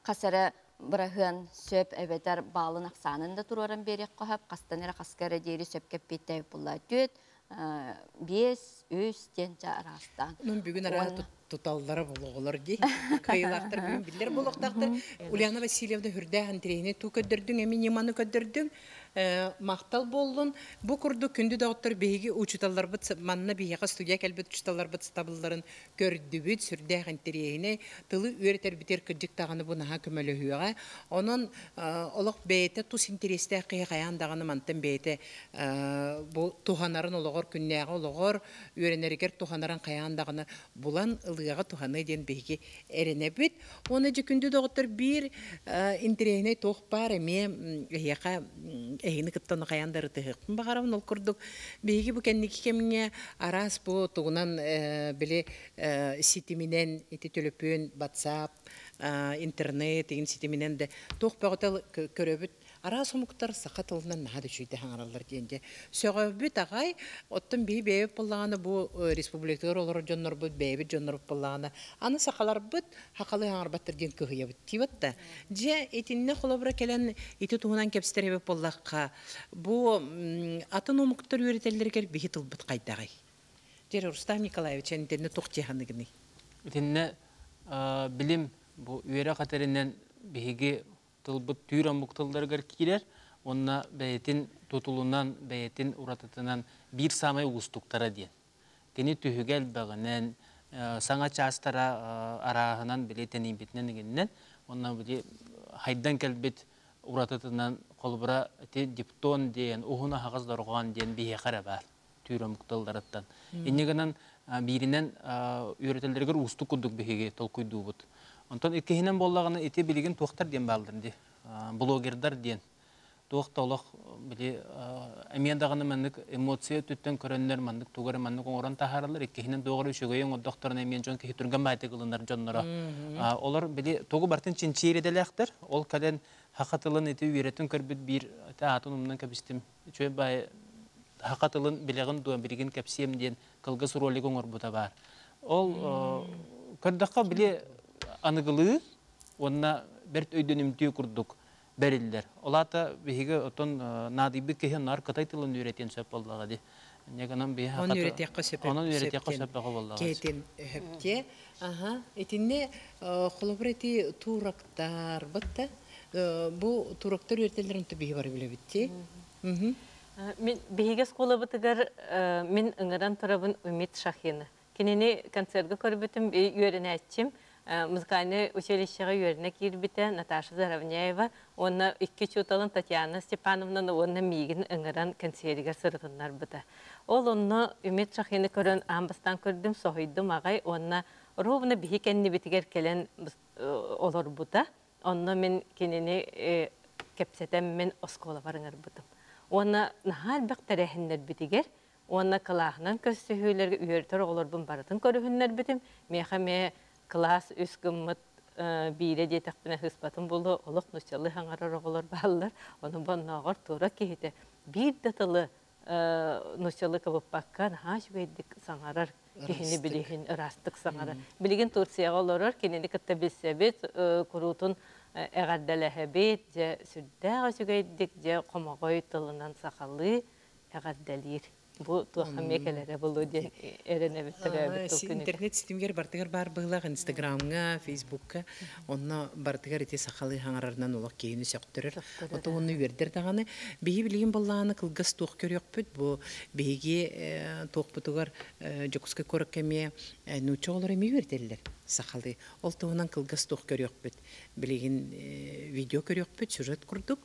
хас эрэ быраһыан сөп эбэтэр баалын ахсаанын да туруоран биэриэххэ сөп, хастан эрэ хаска эрэ диэри сөпкө эппиэттээбит буолла. Түөт, биэс, үс диэн ча араастаан. Онон бүгүн араа туталлара болоҕолор дии. Кыайыылаахтар бүгүн биллэр буолуохтаахтар. Ульяна Васильевна хүрдээх интириэһинэй туу көрдөрдүҥ, эми ньыманы көрдөрдүҥ. Махтал буоллун. Бу курдук күндү доҕоттор биһиги учууталларбыт манна биһиэхэ студия кэлбит учууталларбыт сатабылларын көрдүбүт, сүрдээх интэриэһинэй тылы үөрэтэрбитигэр кырдьык даҕаны бу наһаа көмөлөһүөҕэ. Онон олох бэйэтэ тус интэриэстээх киһи хайаан даҕаны мантан бэйэтэ бу туһанарын олоҕор күннээҕи олоҕор үөрэнэригэр туһанарын хайаан даҕаны булан ылыаҕа туһаныа диэн биһиги эрэнэбит. Уонна дьэ күндү доҕоттор биир интэриэһинэй туох баар эмиэ эһиэхэ эһигини кытта ону хайаан да ырытыһыахпын баҕарабын. Ол курдук биһиги бу кэнники кэмҥэ араас бу тугунан били ситиминэн ити төлөпүөн, WhatsApp, интернет игин ситиминэн да туох бөҕөтө көрөбүт. Араас омуктар саха тылынан наһаа да үчүгэйдик саҥараллар диэн дьэ сөҕөбүт аҕай. Оттон биһи бэйэбит буоллаҕына бу республикатыгар олорор дьоннорбут бэйэбит дьоннорбут буоллаҕына аны сахаларбыт сахалыы саҥарбаттар диэн кыһыйабыт диибит да. Дьэ итиннэ холобура кэлэн ити туһунан кэпсэтэр эбит буоллахха бу атын омуктар үөрэтэллэригэр биһи тылбыт хайдаҕый? Дьэ Рустам Николаевич эн итиннэ туох дии саныгыный? Итиннэ билим бу үөрэх этэринэн биһиги тылбыт түүр омук тылларыгар киирэр уонна бэйэтин тутулунан, бэйэтин уратытынан биир саамай уустуктара диэн. Кини түһүгэ элбэҕинэн, саҥа чаастара арааһынан били тэнийбитинэн игиннэн уонна били хайдан кэлбит уратытынан холобура ити диптон диэн уһун аһаҕас дорҕоон диэн биһиэхэ эрэ баар түүр омук тылларыттан. Инньэ гынан бииринэн үөрэтэллэригэр уустук курдук биһиги толкуйдуубут. Онтон иккиһинэн буоллаҕына ити билигин туохтар диэн бааллар дии блогердар диэн туох да олох били эмиэ даҕаны маннык эмоция өттүттэн көрөннөр маннык тугу эрэ маннык оҥорон таһаараллар иккиһинэн туох эрэ үчүгэйи оҥордохторуна эмиэ дьон киһи түргэн баайтык ылынар дьонноро олор били тугу барытын чинчийэр идэлээхтэр ол кэлэн саха тылын ити үөрэтин көрбүт биир аатын умнан кэбистим үчүгэй баай саха тылын билэҕин дуо билигин кэпсиэм диэн кылгас ролик оҥорбута баар ол көрдөххө били аныгылыы уонна бэрт өйдөнүмтүө курдук бэриллэр. Ол аата биһиги отон наадыйбыт киһи наар кытай тылын үөрэтиэн сөп буоллаҕа дии. Инньэ биһи Оны үөрэтиэххэ сөп. Онон үөрэтиэххэ сөп буоллаҕа. Киэтин өһөптиэ. Аха. Итинне холобур ити турактар батта бу турактар үөрэтэллэрин биһи бары билэбит дии. Мин биһиги оскуолабытыгар мин ыҥыран турабын Умит Шахины. Кинини концертга көрбүтүм үөрэнээччим музыкальнай училищеҕа үөрэнэ киирбитэ Наташа Заровняева уонна икки учууталын Татьяна Степановнаны уонна миигин ыҥыран кэнсиэригэр сырытыннарбыта. Ол онно Үмит Шахины көрөн аан бастаан көрдүм, соһуйдум аҕай уонна ровно биһи кэннибитигэр кэлэн олорбута. Онно мин кинини кэпсэтэммин оскуолабар ыҥырбытым. Уонна наһаа элбэх тэрээһиннэрбитигэр уонна кылааһынан көрсүһүүлэргэ үөрэтэр оҕолорбун барытын көрүһүннэрбитим. Миэхэ эмиэ кылаас үс гыммыт биирэ диэтэхпинэ сыыспатым буолуо, олох нууччалыы саҥарар оҕолор бааллар. Ону боннооҕор туора киһитэ биир да тылы нууччалыы кыбыппакка наһаа үчүгэйдик саҥарар киһини билигин ыраастык саҥарар. Билигин Турцияҕа олорор, кинини кытта билсэбит, куруутун эҕэрдэлэһэбит, дьэ сүрдээх үчүгэйдик, дьэ хомоҕой тылынан сахалыы эҕэрдэлиир. Бу туох эмиэ кэлэрэ буолуо диэн эрэнэбит төрөөбүт тыл күнүгэр. Интернет ситимигэр бартыгар баар быһыылаах Инстаграмҥа, Фейсбукка онно бартыгар ити сахалыы хаҥарарынан олох киһини сөхтөрөр. Ото уонна үөрдэр даҕаны. Биһи билигин боллаҕына кылгас туох көрүөхпүт. Бу биһиги туохпутугар Дьокуускай куоракка эмиэ нуучча оҕолоро эмиэ үөрэтэллэр сахалыы. Ол туһунан кылгас туох көрүөхпүт. Билигин видео көрүөхпүт, сюжет курдук.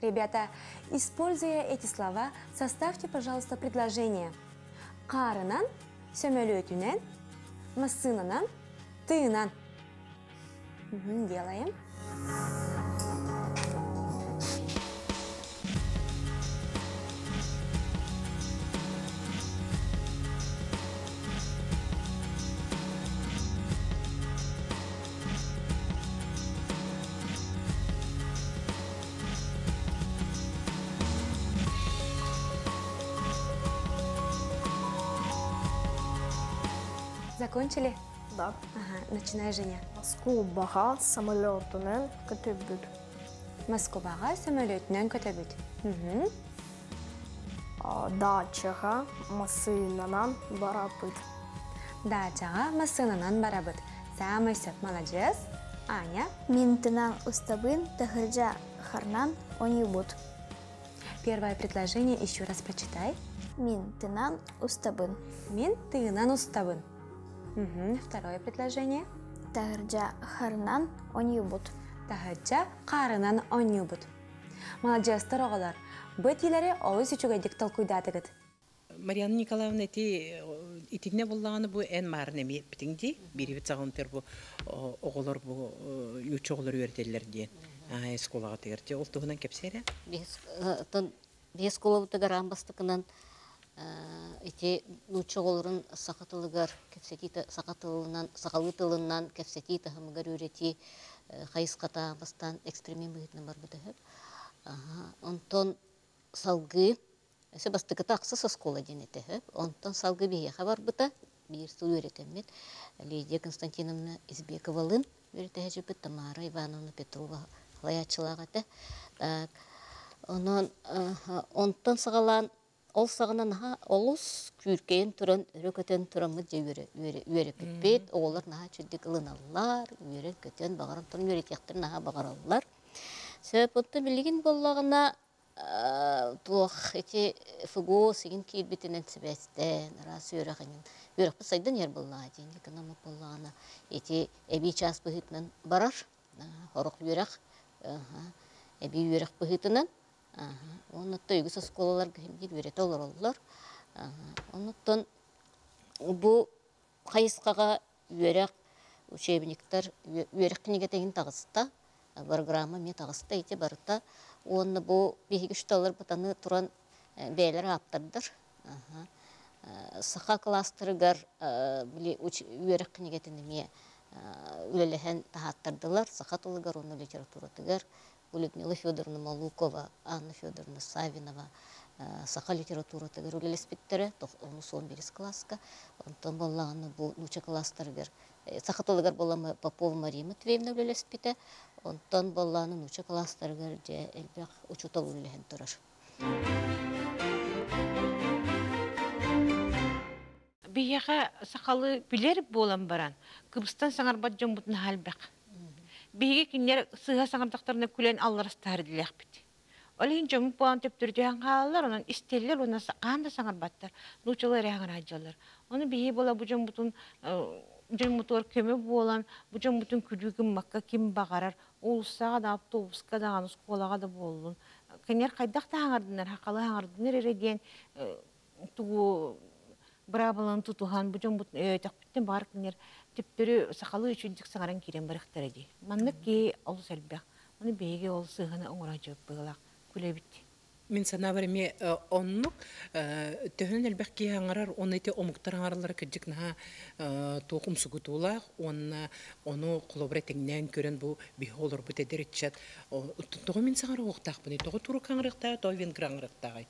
Ребята, используя эти слова, составьте, пожалуйста, предложение. Қарынан, сөмөлөтүнэн, массынанан, тыынан. Делаем. Закончили? Да. Ага, начинай, Женя. Москубаҕа самолетунан көтөбүт. Москваҕа самолетунан көтөбүт. Дачаҕа массыынанан барабыт. Дачаҕа массыынанан барабыт. Самый сөп, молодец. Аня. Мин тынан устабын таһырдьа харнан оонньуубут. Первое предложение еще раз прочитай. Мин тынан устабын. Мин тыынан устабын. Угу. Второе предложение. Таһырдьа харынан оонньуубут. Таһырдьа хаарынан оонньуубут. Маладьыастар оҕолор, бу этиилэри олус үчүгэйдик толкуйдаатыгыт. Марианна Николаевна ити итиннэ буллаҕына бу эн маарын эмиэ эппитиҥ дии биирибит саҕалантыр бу оҕолор бу нуучча оҕолор үөрэтэллэр диэн оскуолаҕытыгар дьэ ол туһунан кэпсээ эрэ. Биһи оскуолабытыгар аан бастакынан ити нуучча оҕолорун саха тылыгар кэпсэтии саха тылынан сахалыы тылынан кэпсэтии таһымыгар үөрэтии хайысхата бастаан эксперимент быһыытынан барбыта үһү. Онтон салгыы өссө бастакыта ахсыс оскуола диэн этэ үһү. Онтон салгыы биһиэхэ барбыта биир сыл үөрэтэммит Лидия Константиновна Избековалыын үөрэтээччиппит Тамара Ивановна Петрова салайааччылаах этэ. Так, онон онтон саҕалаан ол саҕана наһаа олус күүркэйэн туран өрө көтөн тураммыт дьэ үөрэппиппит. Оҕолор наһаа үчүгдүк ылыналлар, үөрэн-көтөн баҕаран туран үөрэтиэхтэрин наһаа баҕараллар. Сөп, оттон билигин буоллаҕына туох ити ФГО сигин киирбитинэн сибээстээн араас үөрэх иҥин үөрэхпит сайдан иһэр буоллаҕа диэн экономик буоллаҕына ити эбии чаас быһыытынан барар сорох үөрэх эбии үөрэх быһыытынан оннуттан үгүс оскуолаларга биир үөрэтэ олороллор оннуттан бу хайысхаҕа үөрэх учебниктар үөрэх кинигэтэ иһин таҕыста программа эмиэ таҕыста ити барыта уонна бу биһиги учууталларбыт аны туран бэйэлэрэ ааптардар саха кластерыгар били үөрэх кинигэтин эмиэ үлэлэһэн таһааттардылар саха тылыгар уонна литературатыгар Людмила Федоровна Малукова, Анна Федоровна Савинова саха литературатыгар үлэлэспиттэрэ 91 кылааска. Онтон буоллаҕына бу нуучча кылаастарыгар саха тылыгар буолла Попова Мария Матвеевна үлэлэспитэ. Онтон буоллаҕына нуучча кылаастарыгар дьэ элбэх учуутал үлэлэһэн турар. Биһиэхэ сахалыы билэр буолан баран, кыбыстан саҥарбат дьоммут наһаа элбэх. Биһиги кинилэр сыыһа саҥардахтарына күлэн алларастаһар идэлээхпит. Ол иһин дьоммут буолан төптөрүтүһэн хаалаллар, онон истэллэр уонна хаһан да саҥарбаттар, нууччалыы эрэ саҥараадьаллар. Ону биһиги буола бу дьоммутун дьоммутугар көмө буолан, бу дьоммутун күлүү гыммакка ким баҕарар уулуссаҕа да, автобуска даҕаны, оскуолаҕа да буоллун, кинилэр хайдах да саҥардыннар, сахалыы саҥардыннар эрэ диэн тугу быраабыланы тутуһан бу дьоммут өйөөтөхпүттэн баҕар кинилэр төптөрү сахалыы үчүгдүк саҥаран киирэн барыахтара дии. Маннык киһи олус элбэх. Ону биһиги ол сыыһаны оҥоро быһыылаах күлэбит. Мин санаабар эмиэ оннук төһөнөн элбэх киһи аҥарар, уонна ити омуктар аҥараллара кырдьык наһаа туох умсугутуулаах уонна ону холобура тэҥнээн көрөн бу биһи олорбут эдэр ыччат тоҕо мин саҥара уохтаахпыный, тоҕо турок аҥарыахтааҕый, тоҕо венгр аҥарыахтааҕый?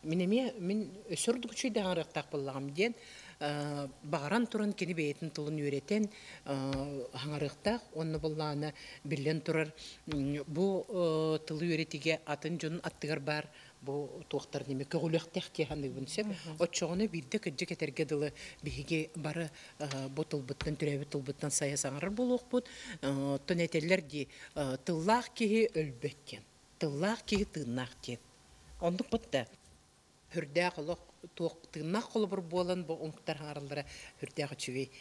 Мин эмиэ мин өссө ордук үчүгэйдик аҥарыахтаах буоллаҕым диэн баҕаран туран кини бэйэтин тылын үөрэтэн аҥарыахтаах уонна буоллаҕына биллэн турар бу тылы үөрэтиигэ атын дьон аттыгар баар бу туохтар неме көҕүлүөхтээх дии саныыбын сөп оччоҕуна биирдэ кырдьык этэргэ дылы биһиги бары бу тылбыттан төрөөбүт тылбыттан сайа саҥарар буолуохпут оттон этэллэр дии тыллаах киһи өлбөт диэн тыллаах киһи тыыннаах диэн Оннук да Хүрдээх олох туох тыыннаах холобур буолан бу омуктар хаҥараллара хүрдээх үчүгэй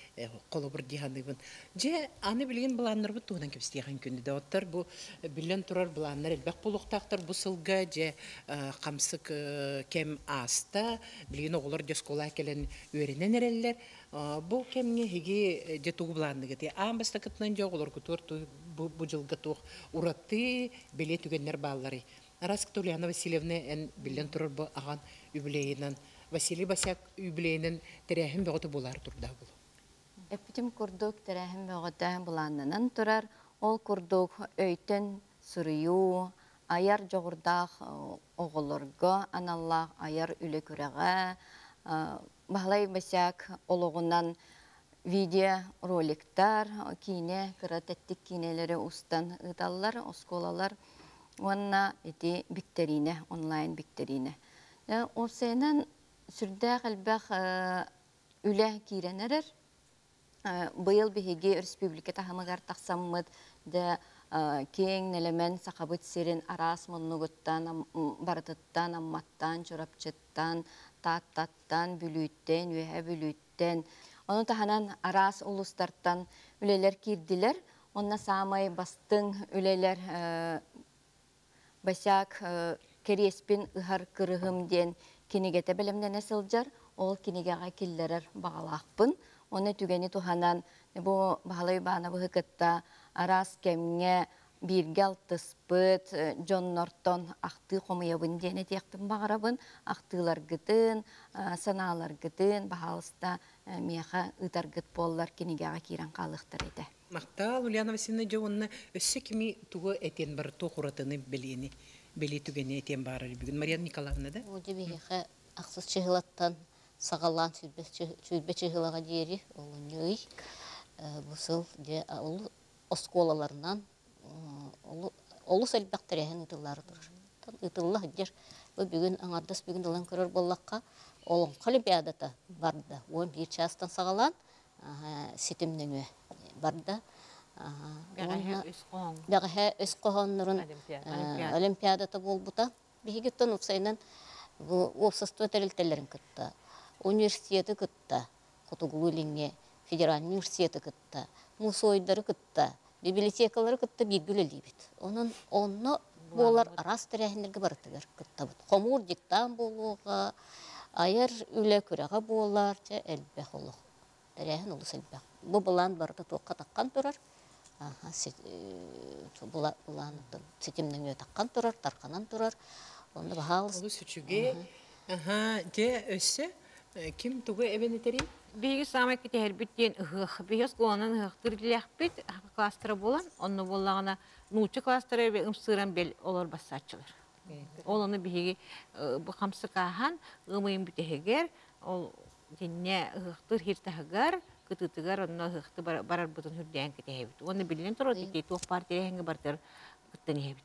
холобур дии саныыбын. Дьэ, аны билигин былааннарбыт туһунан кэпсэтиэхин күндү доҕоттор. Бу биллэн турар былааннар элбэх буолуохтаахтар. Бу сылга дьэ хамсык кэм ааста. Билигин оҕолор дьэ оскуолаҕа кэлэн үөрэнэн эрэллэр. Бу кэмҥэ эһиги дьэ тугу былаанныгытый? Аан бастакытынан дьэ оҕолоргутугар бу дьылга туох ураты бэлиэ түгэннэр баалларый? Араскыта Ульяна Васильевна эн биллэн турар бу аҕан юбилейынан Василий Босяк юбилейынан тэрээһин бөҕөтө буолаары турда бұл. Эппитим курдук тэрээһин бөҕөтө былааннанан турар. Ол курдук өйтөн суруйуу, айар дьоҕурдаах оҕолорго аналлаах айар үлэ күрэҕэ, Баһылай Босяк олоҕунан видеороликтар, киинэ, кыра тэттик киинэлэри устан ыыталлар, оскуолалар уонна ити биктэриинэ, онлайн биктэриинэ. Уопсайынан сүрдээх элбэх үлэ киирэн эрэр. Быйыл биһиги республика таһымыгар тахсаммыт да Киэҥ нэлэмэн Сахабыт сирин араас муннугуттан, барытыттан, Амматтан, Чурапчыттан, Тааттаттан, Бүлүүттэн, Үөһэ Бүлүүттэн, ону таһынан араас улуустартан үлэлэр киирдилэр. Онно саамай бастыҥ үлэлэр Босяк Кэриэспин ыһар кырыһым диэн кинигэтэ бэлэмнэнэ сылдьар, ол кинигэҕэ киллэрэр баҕалаахпын. Уонна түгэни туһанан бу Баһылай Уйбаанабыһы кытта араас кэмҥэ бииргэ алтыспыт дьоннортон ахтыы хомуйабын диэн этиэхпин баҕарабын. Ахтыыларгытын, санааларгытын, баһаалыста, миэхэ ыытаргыт буоллар кинигэҕэ киирэн хаалыахтара этэ. Махтал, Ульяна Васильевна, дьэ уонна өссө кими тугу этиэн бар туох уратыны бэлиэни бэлиэ түгэни этиэн баарар бүгүн Мария Николаевна да? Дьэ биһиэхэ ахсыс чыһылаттан саҕалаан сүүрбэ чыһылаҕа диэри олунньу ый бу сыл дьэ ол оскуолаларынан олус элбэх тэрээһин ыытыллаары турар. Ыытылла сылдьар. Бу бүгүн аҥардас бүгүн ылан көрөр буоллахха, Олоҥхо Олимпиадата барда. 11 чаастан саҕалаан ситим нөҥүө барда. Бэҕэһээ өс хоһооннорун Олимпиадата буолбута. Биһигиттэн уопсайынан бу уопсастыба тэрилтэлэрин кытта, университеты кытта, Хотугулуу-Илиҥҥи федеральнай университеты кытта, мусуойдары кытта, библиотекалары кытта бииргэ үлэлиибит. Онон онно буолар араас тэрээһиннэргэ барытыгар кыттабыт. Хомуур диктант буолуоҕа, айар үлэ күрэҕэ буолар, чэ элбэх олох. Тэрээһин олус элбэх. Бу былаан барыта туохха таххан турар, былаан ситим нөҥүө таххан турар, тарханан турар. Онно баһаалыс. Олус үчүгэй. Аха, дьэ өссө ким тугу эбэн этэрий? Биһиги саамай кэтэһэрбит диэн ыһыах. Биһиги оскуоланан ыһыахтыыр идэлээхпит, класстара буолан, онно буоллаҕына нуучча класстара ымсыыран бэл олор бассааччылар. Ол ону биһиги бу хамсык ааһан, ыам ыйын бүтэһигэр, ол дьиннэ ыһыахтыыр сир таһыгар, кытыытыгар онно ыһыахты барарбытын үрдээн кэтэһэбит. Уонна биллэн турар, ити туох баар тэрээһиҥҥэ барытыгар кыттан иһэбит.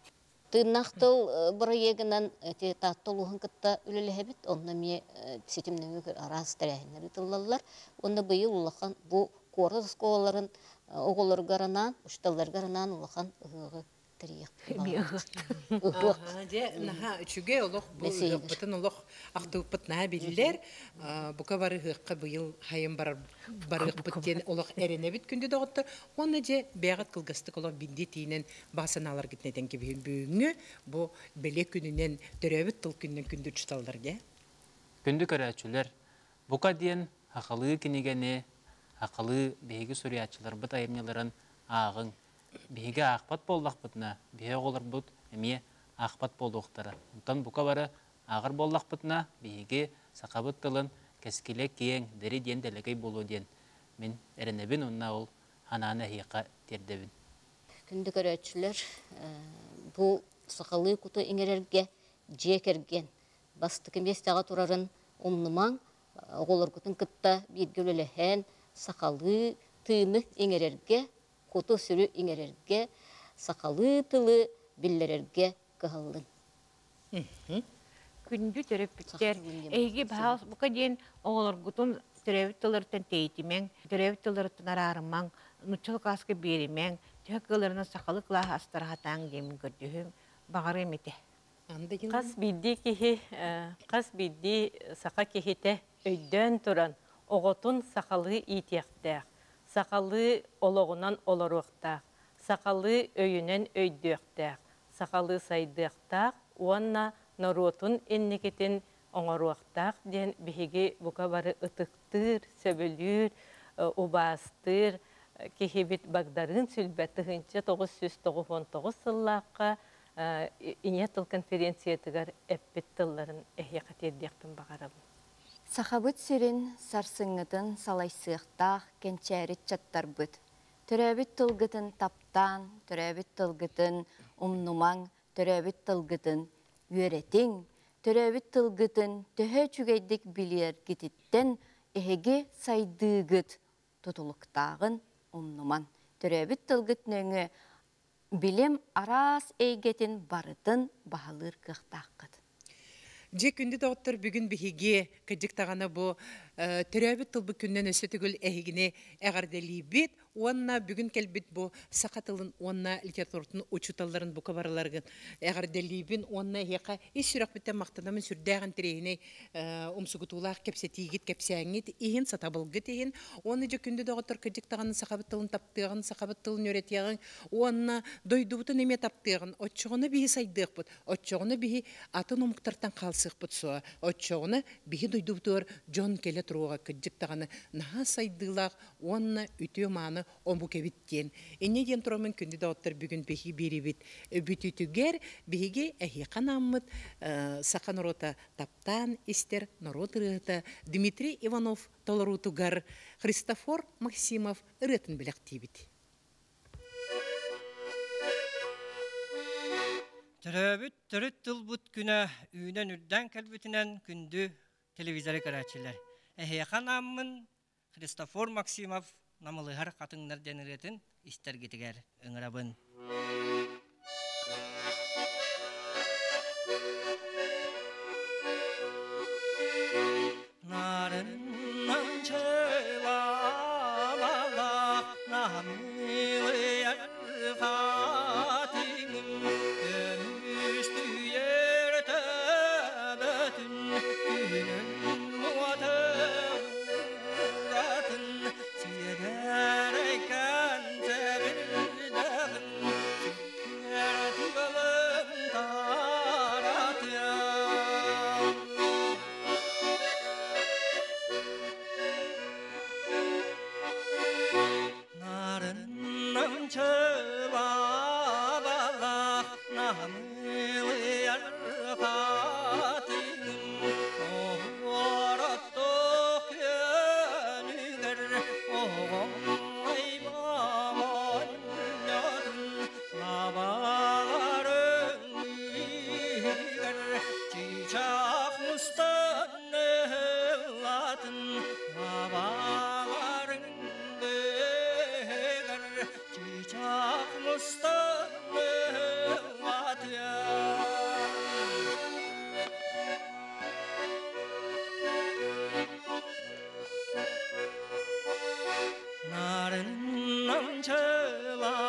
Тыыннаах тыл бырайыагынан ити Таатта улууһун кытта үлэлэһэбит. Онно эмиэ ситим нөҥүө араас тэрээһиннэр ыытыллаллар. Уонна быйыл улахан бу куорат оскуолаларын оҕолоругар анаан, учууталларыгар анаан улахан ыһыаҕы тэрийиэхпит. Ыһыах. Дьэ, наһаа үчүгэй олох бу ыһыахпытын олох ахтыбыппыт наһаа биллэр. Бука бары ыһыахха быйыл хайын барар барыахпыт диэн олох эрэнэбит күндү доҕоттор. Уонна дьэ бэйэҕит кылгастык олох биирдии тиинэн баҕа санааларгытын этэн кэбиһин бүгүҥҥү бу бэлиэ күнүнэн төрөөбүт тыл күнүнэн күндү учууталларга. Күндү көрөөччүлэр, бука диэн сахалыы кинигэни, сахалыы биһиги суруйааччыларбыт айымньыларын ааҕыҥ. Биһиги аахпат буоллахпытына, биһи оҕолорбут эмиэ аахпат буолуохтара. Онтон бука бары ааҕар буоллахпытына, биһиги сахабыт тылын кэскилэ киэҥ, дэри диэн дэлэгэй буолуо диэн мин эрэнэбин уонна ол санааны эһиэхэ тиэрдэбин. Күндү көрөөччүлэр, бу сахалыы куту иҥэрэргэ дьиэ кэргэн бастакы миэстэҕэ турарын умнумаҥ, оҕолоргутун кытта бииргэ үлэлэһэн, сахалыы тыыны иҥэрэргэ, куту-сүрү иҥэрэргэ, сахалыы тылы биллэрэргэ кыһаллыҥ. Күндү төрөппүттэр, эһиги баһаалыс бука диэн оҕолоргутун төрөөбүт тылларыттан тэйитимэҥ, төрөөбүт тылларыттан араарымаҥ, нууччалыы кылааска биэримэҥ, төһө кыалларынан сахалыы кылааһы астара сатааҥ диэммин көрдөһүм, баҕарыам этэ. Хас биирдии киһи, хас биирдии саха киһитэ өйдөөн туран оҕотун сахалыы иитиэхтээх, сахалыы олоҕунан олоруохтаах, сахалыы өйүнэн өйдүөхтээх, сахалыы сайдыахтаах уонна норуотун инникитин оҥоруохтаах диэн биһиги бука бары ытыктыыр, сөбүлүүр, убаастыыр киһибит Багдарыын Сүлбэ 1999 сыллаахха Ийэ тыл конференциятыгар эппит тылларын эһиэхэ тиэрдиэхпин баҕарабын. Сахабыт сирин сарсыҥҥытын салайсыахтаах кэнчээри ыччаттарбыт. Төрөөбүт тылгытын таптаан, төрөөбүт тылгытын умнумаҥ, төрөөбүт тылгытын үөрэтиҥ, төрөөбүт тылгытын төһө үчүгэйдик билэргититтэн эһиги сайдыыгыт тутулуктааҕын умнумаҥ. Төрөөбүт тылгыт нөҥүө билим араас эйгэтин барытын баһылыыр кыахтааххыт. Дьэ, күндү доҕоттор, бүгүн биһиги кырдьык даҕаны бу Төрөөбүт тылбыт күнүнэн өссө төгүл эһигини эҕэрдэлиибит уонна бүгүн кэлбит бу саха тылын уонна литературатын учууталларын бука барыларыгын эҕэрдэлиибин уонна эһиэхэ ис сүрэхпиттэн махтанамын сүрдээх интэриэһинэй умсугутуулаах кэпсэтиигит, кэпсээҥҥит иһин, сатабылгыт иһин уонна дьэ күндү доҕоттор кырдьык даҕаны сахабыт тылын таптыаҕын, сахабыт тылын үөрэтиэҕиҥ уонна дойдубутун эмиэ таптыаҕын, оччоҕуна биһи сайдыахпыт, оччоҕуна биһи атын омуктартан хаалсыахпыт суоҕа, оччоҕуна биһи дойдубутугар дьон кэлэ туруоҕа кырдьык даҕаны наһаа сайдыылаах уонна үтүө-мааны омук эбит диэн. Инньэ диэн тураммын күндү доҕоттор бүгүн биһиги биэрибит бүтүтүгэр биһиги эһиэхэ анааммыт саха норуота таптаан истэр норуот ырыаһыта Дмитрий Иванов толоруутугар Христофор Максимов ырыатын бэлэхтиибит. Төрөөбүт төрүт тылбыт күнэ үүнэн үрдээн кэлбитинэн күндү телевизоры көрөөччүлэр. Эһиэхэ анааммын Христофор Максимов Намылыһар хатыҥнар диэн ырыатын истэргитигэр ыҥырабын. Нарыннан чылалалах намылыйар хатыҥым көмүстүйэр төбөтүн күнүн уотуратын сиэдэрэйкэн сэбирдэҕин сүккэр тыалын таратыам. Нарыннан чылабалах намылыйар хатыҥым оҕороттох күөнүгэр оҕом аймаҕонньотун лабаларын иһигэр чыычаах мустан ыһыллатын лабаларын быыһыгар чыычаах мустан ыһыллатыа. Нарыннан чылабалах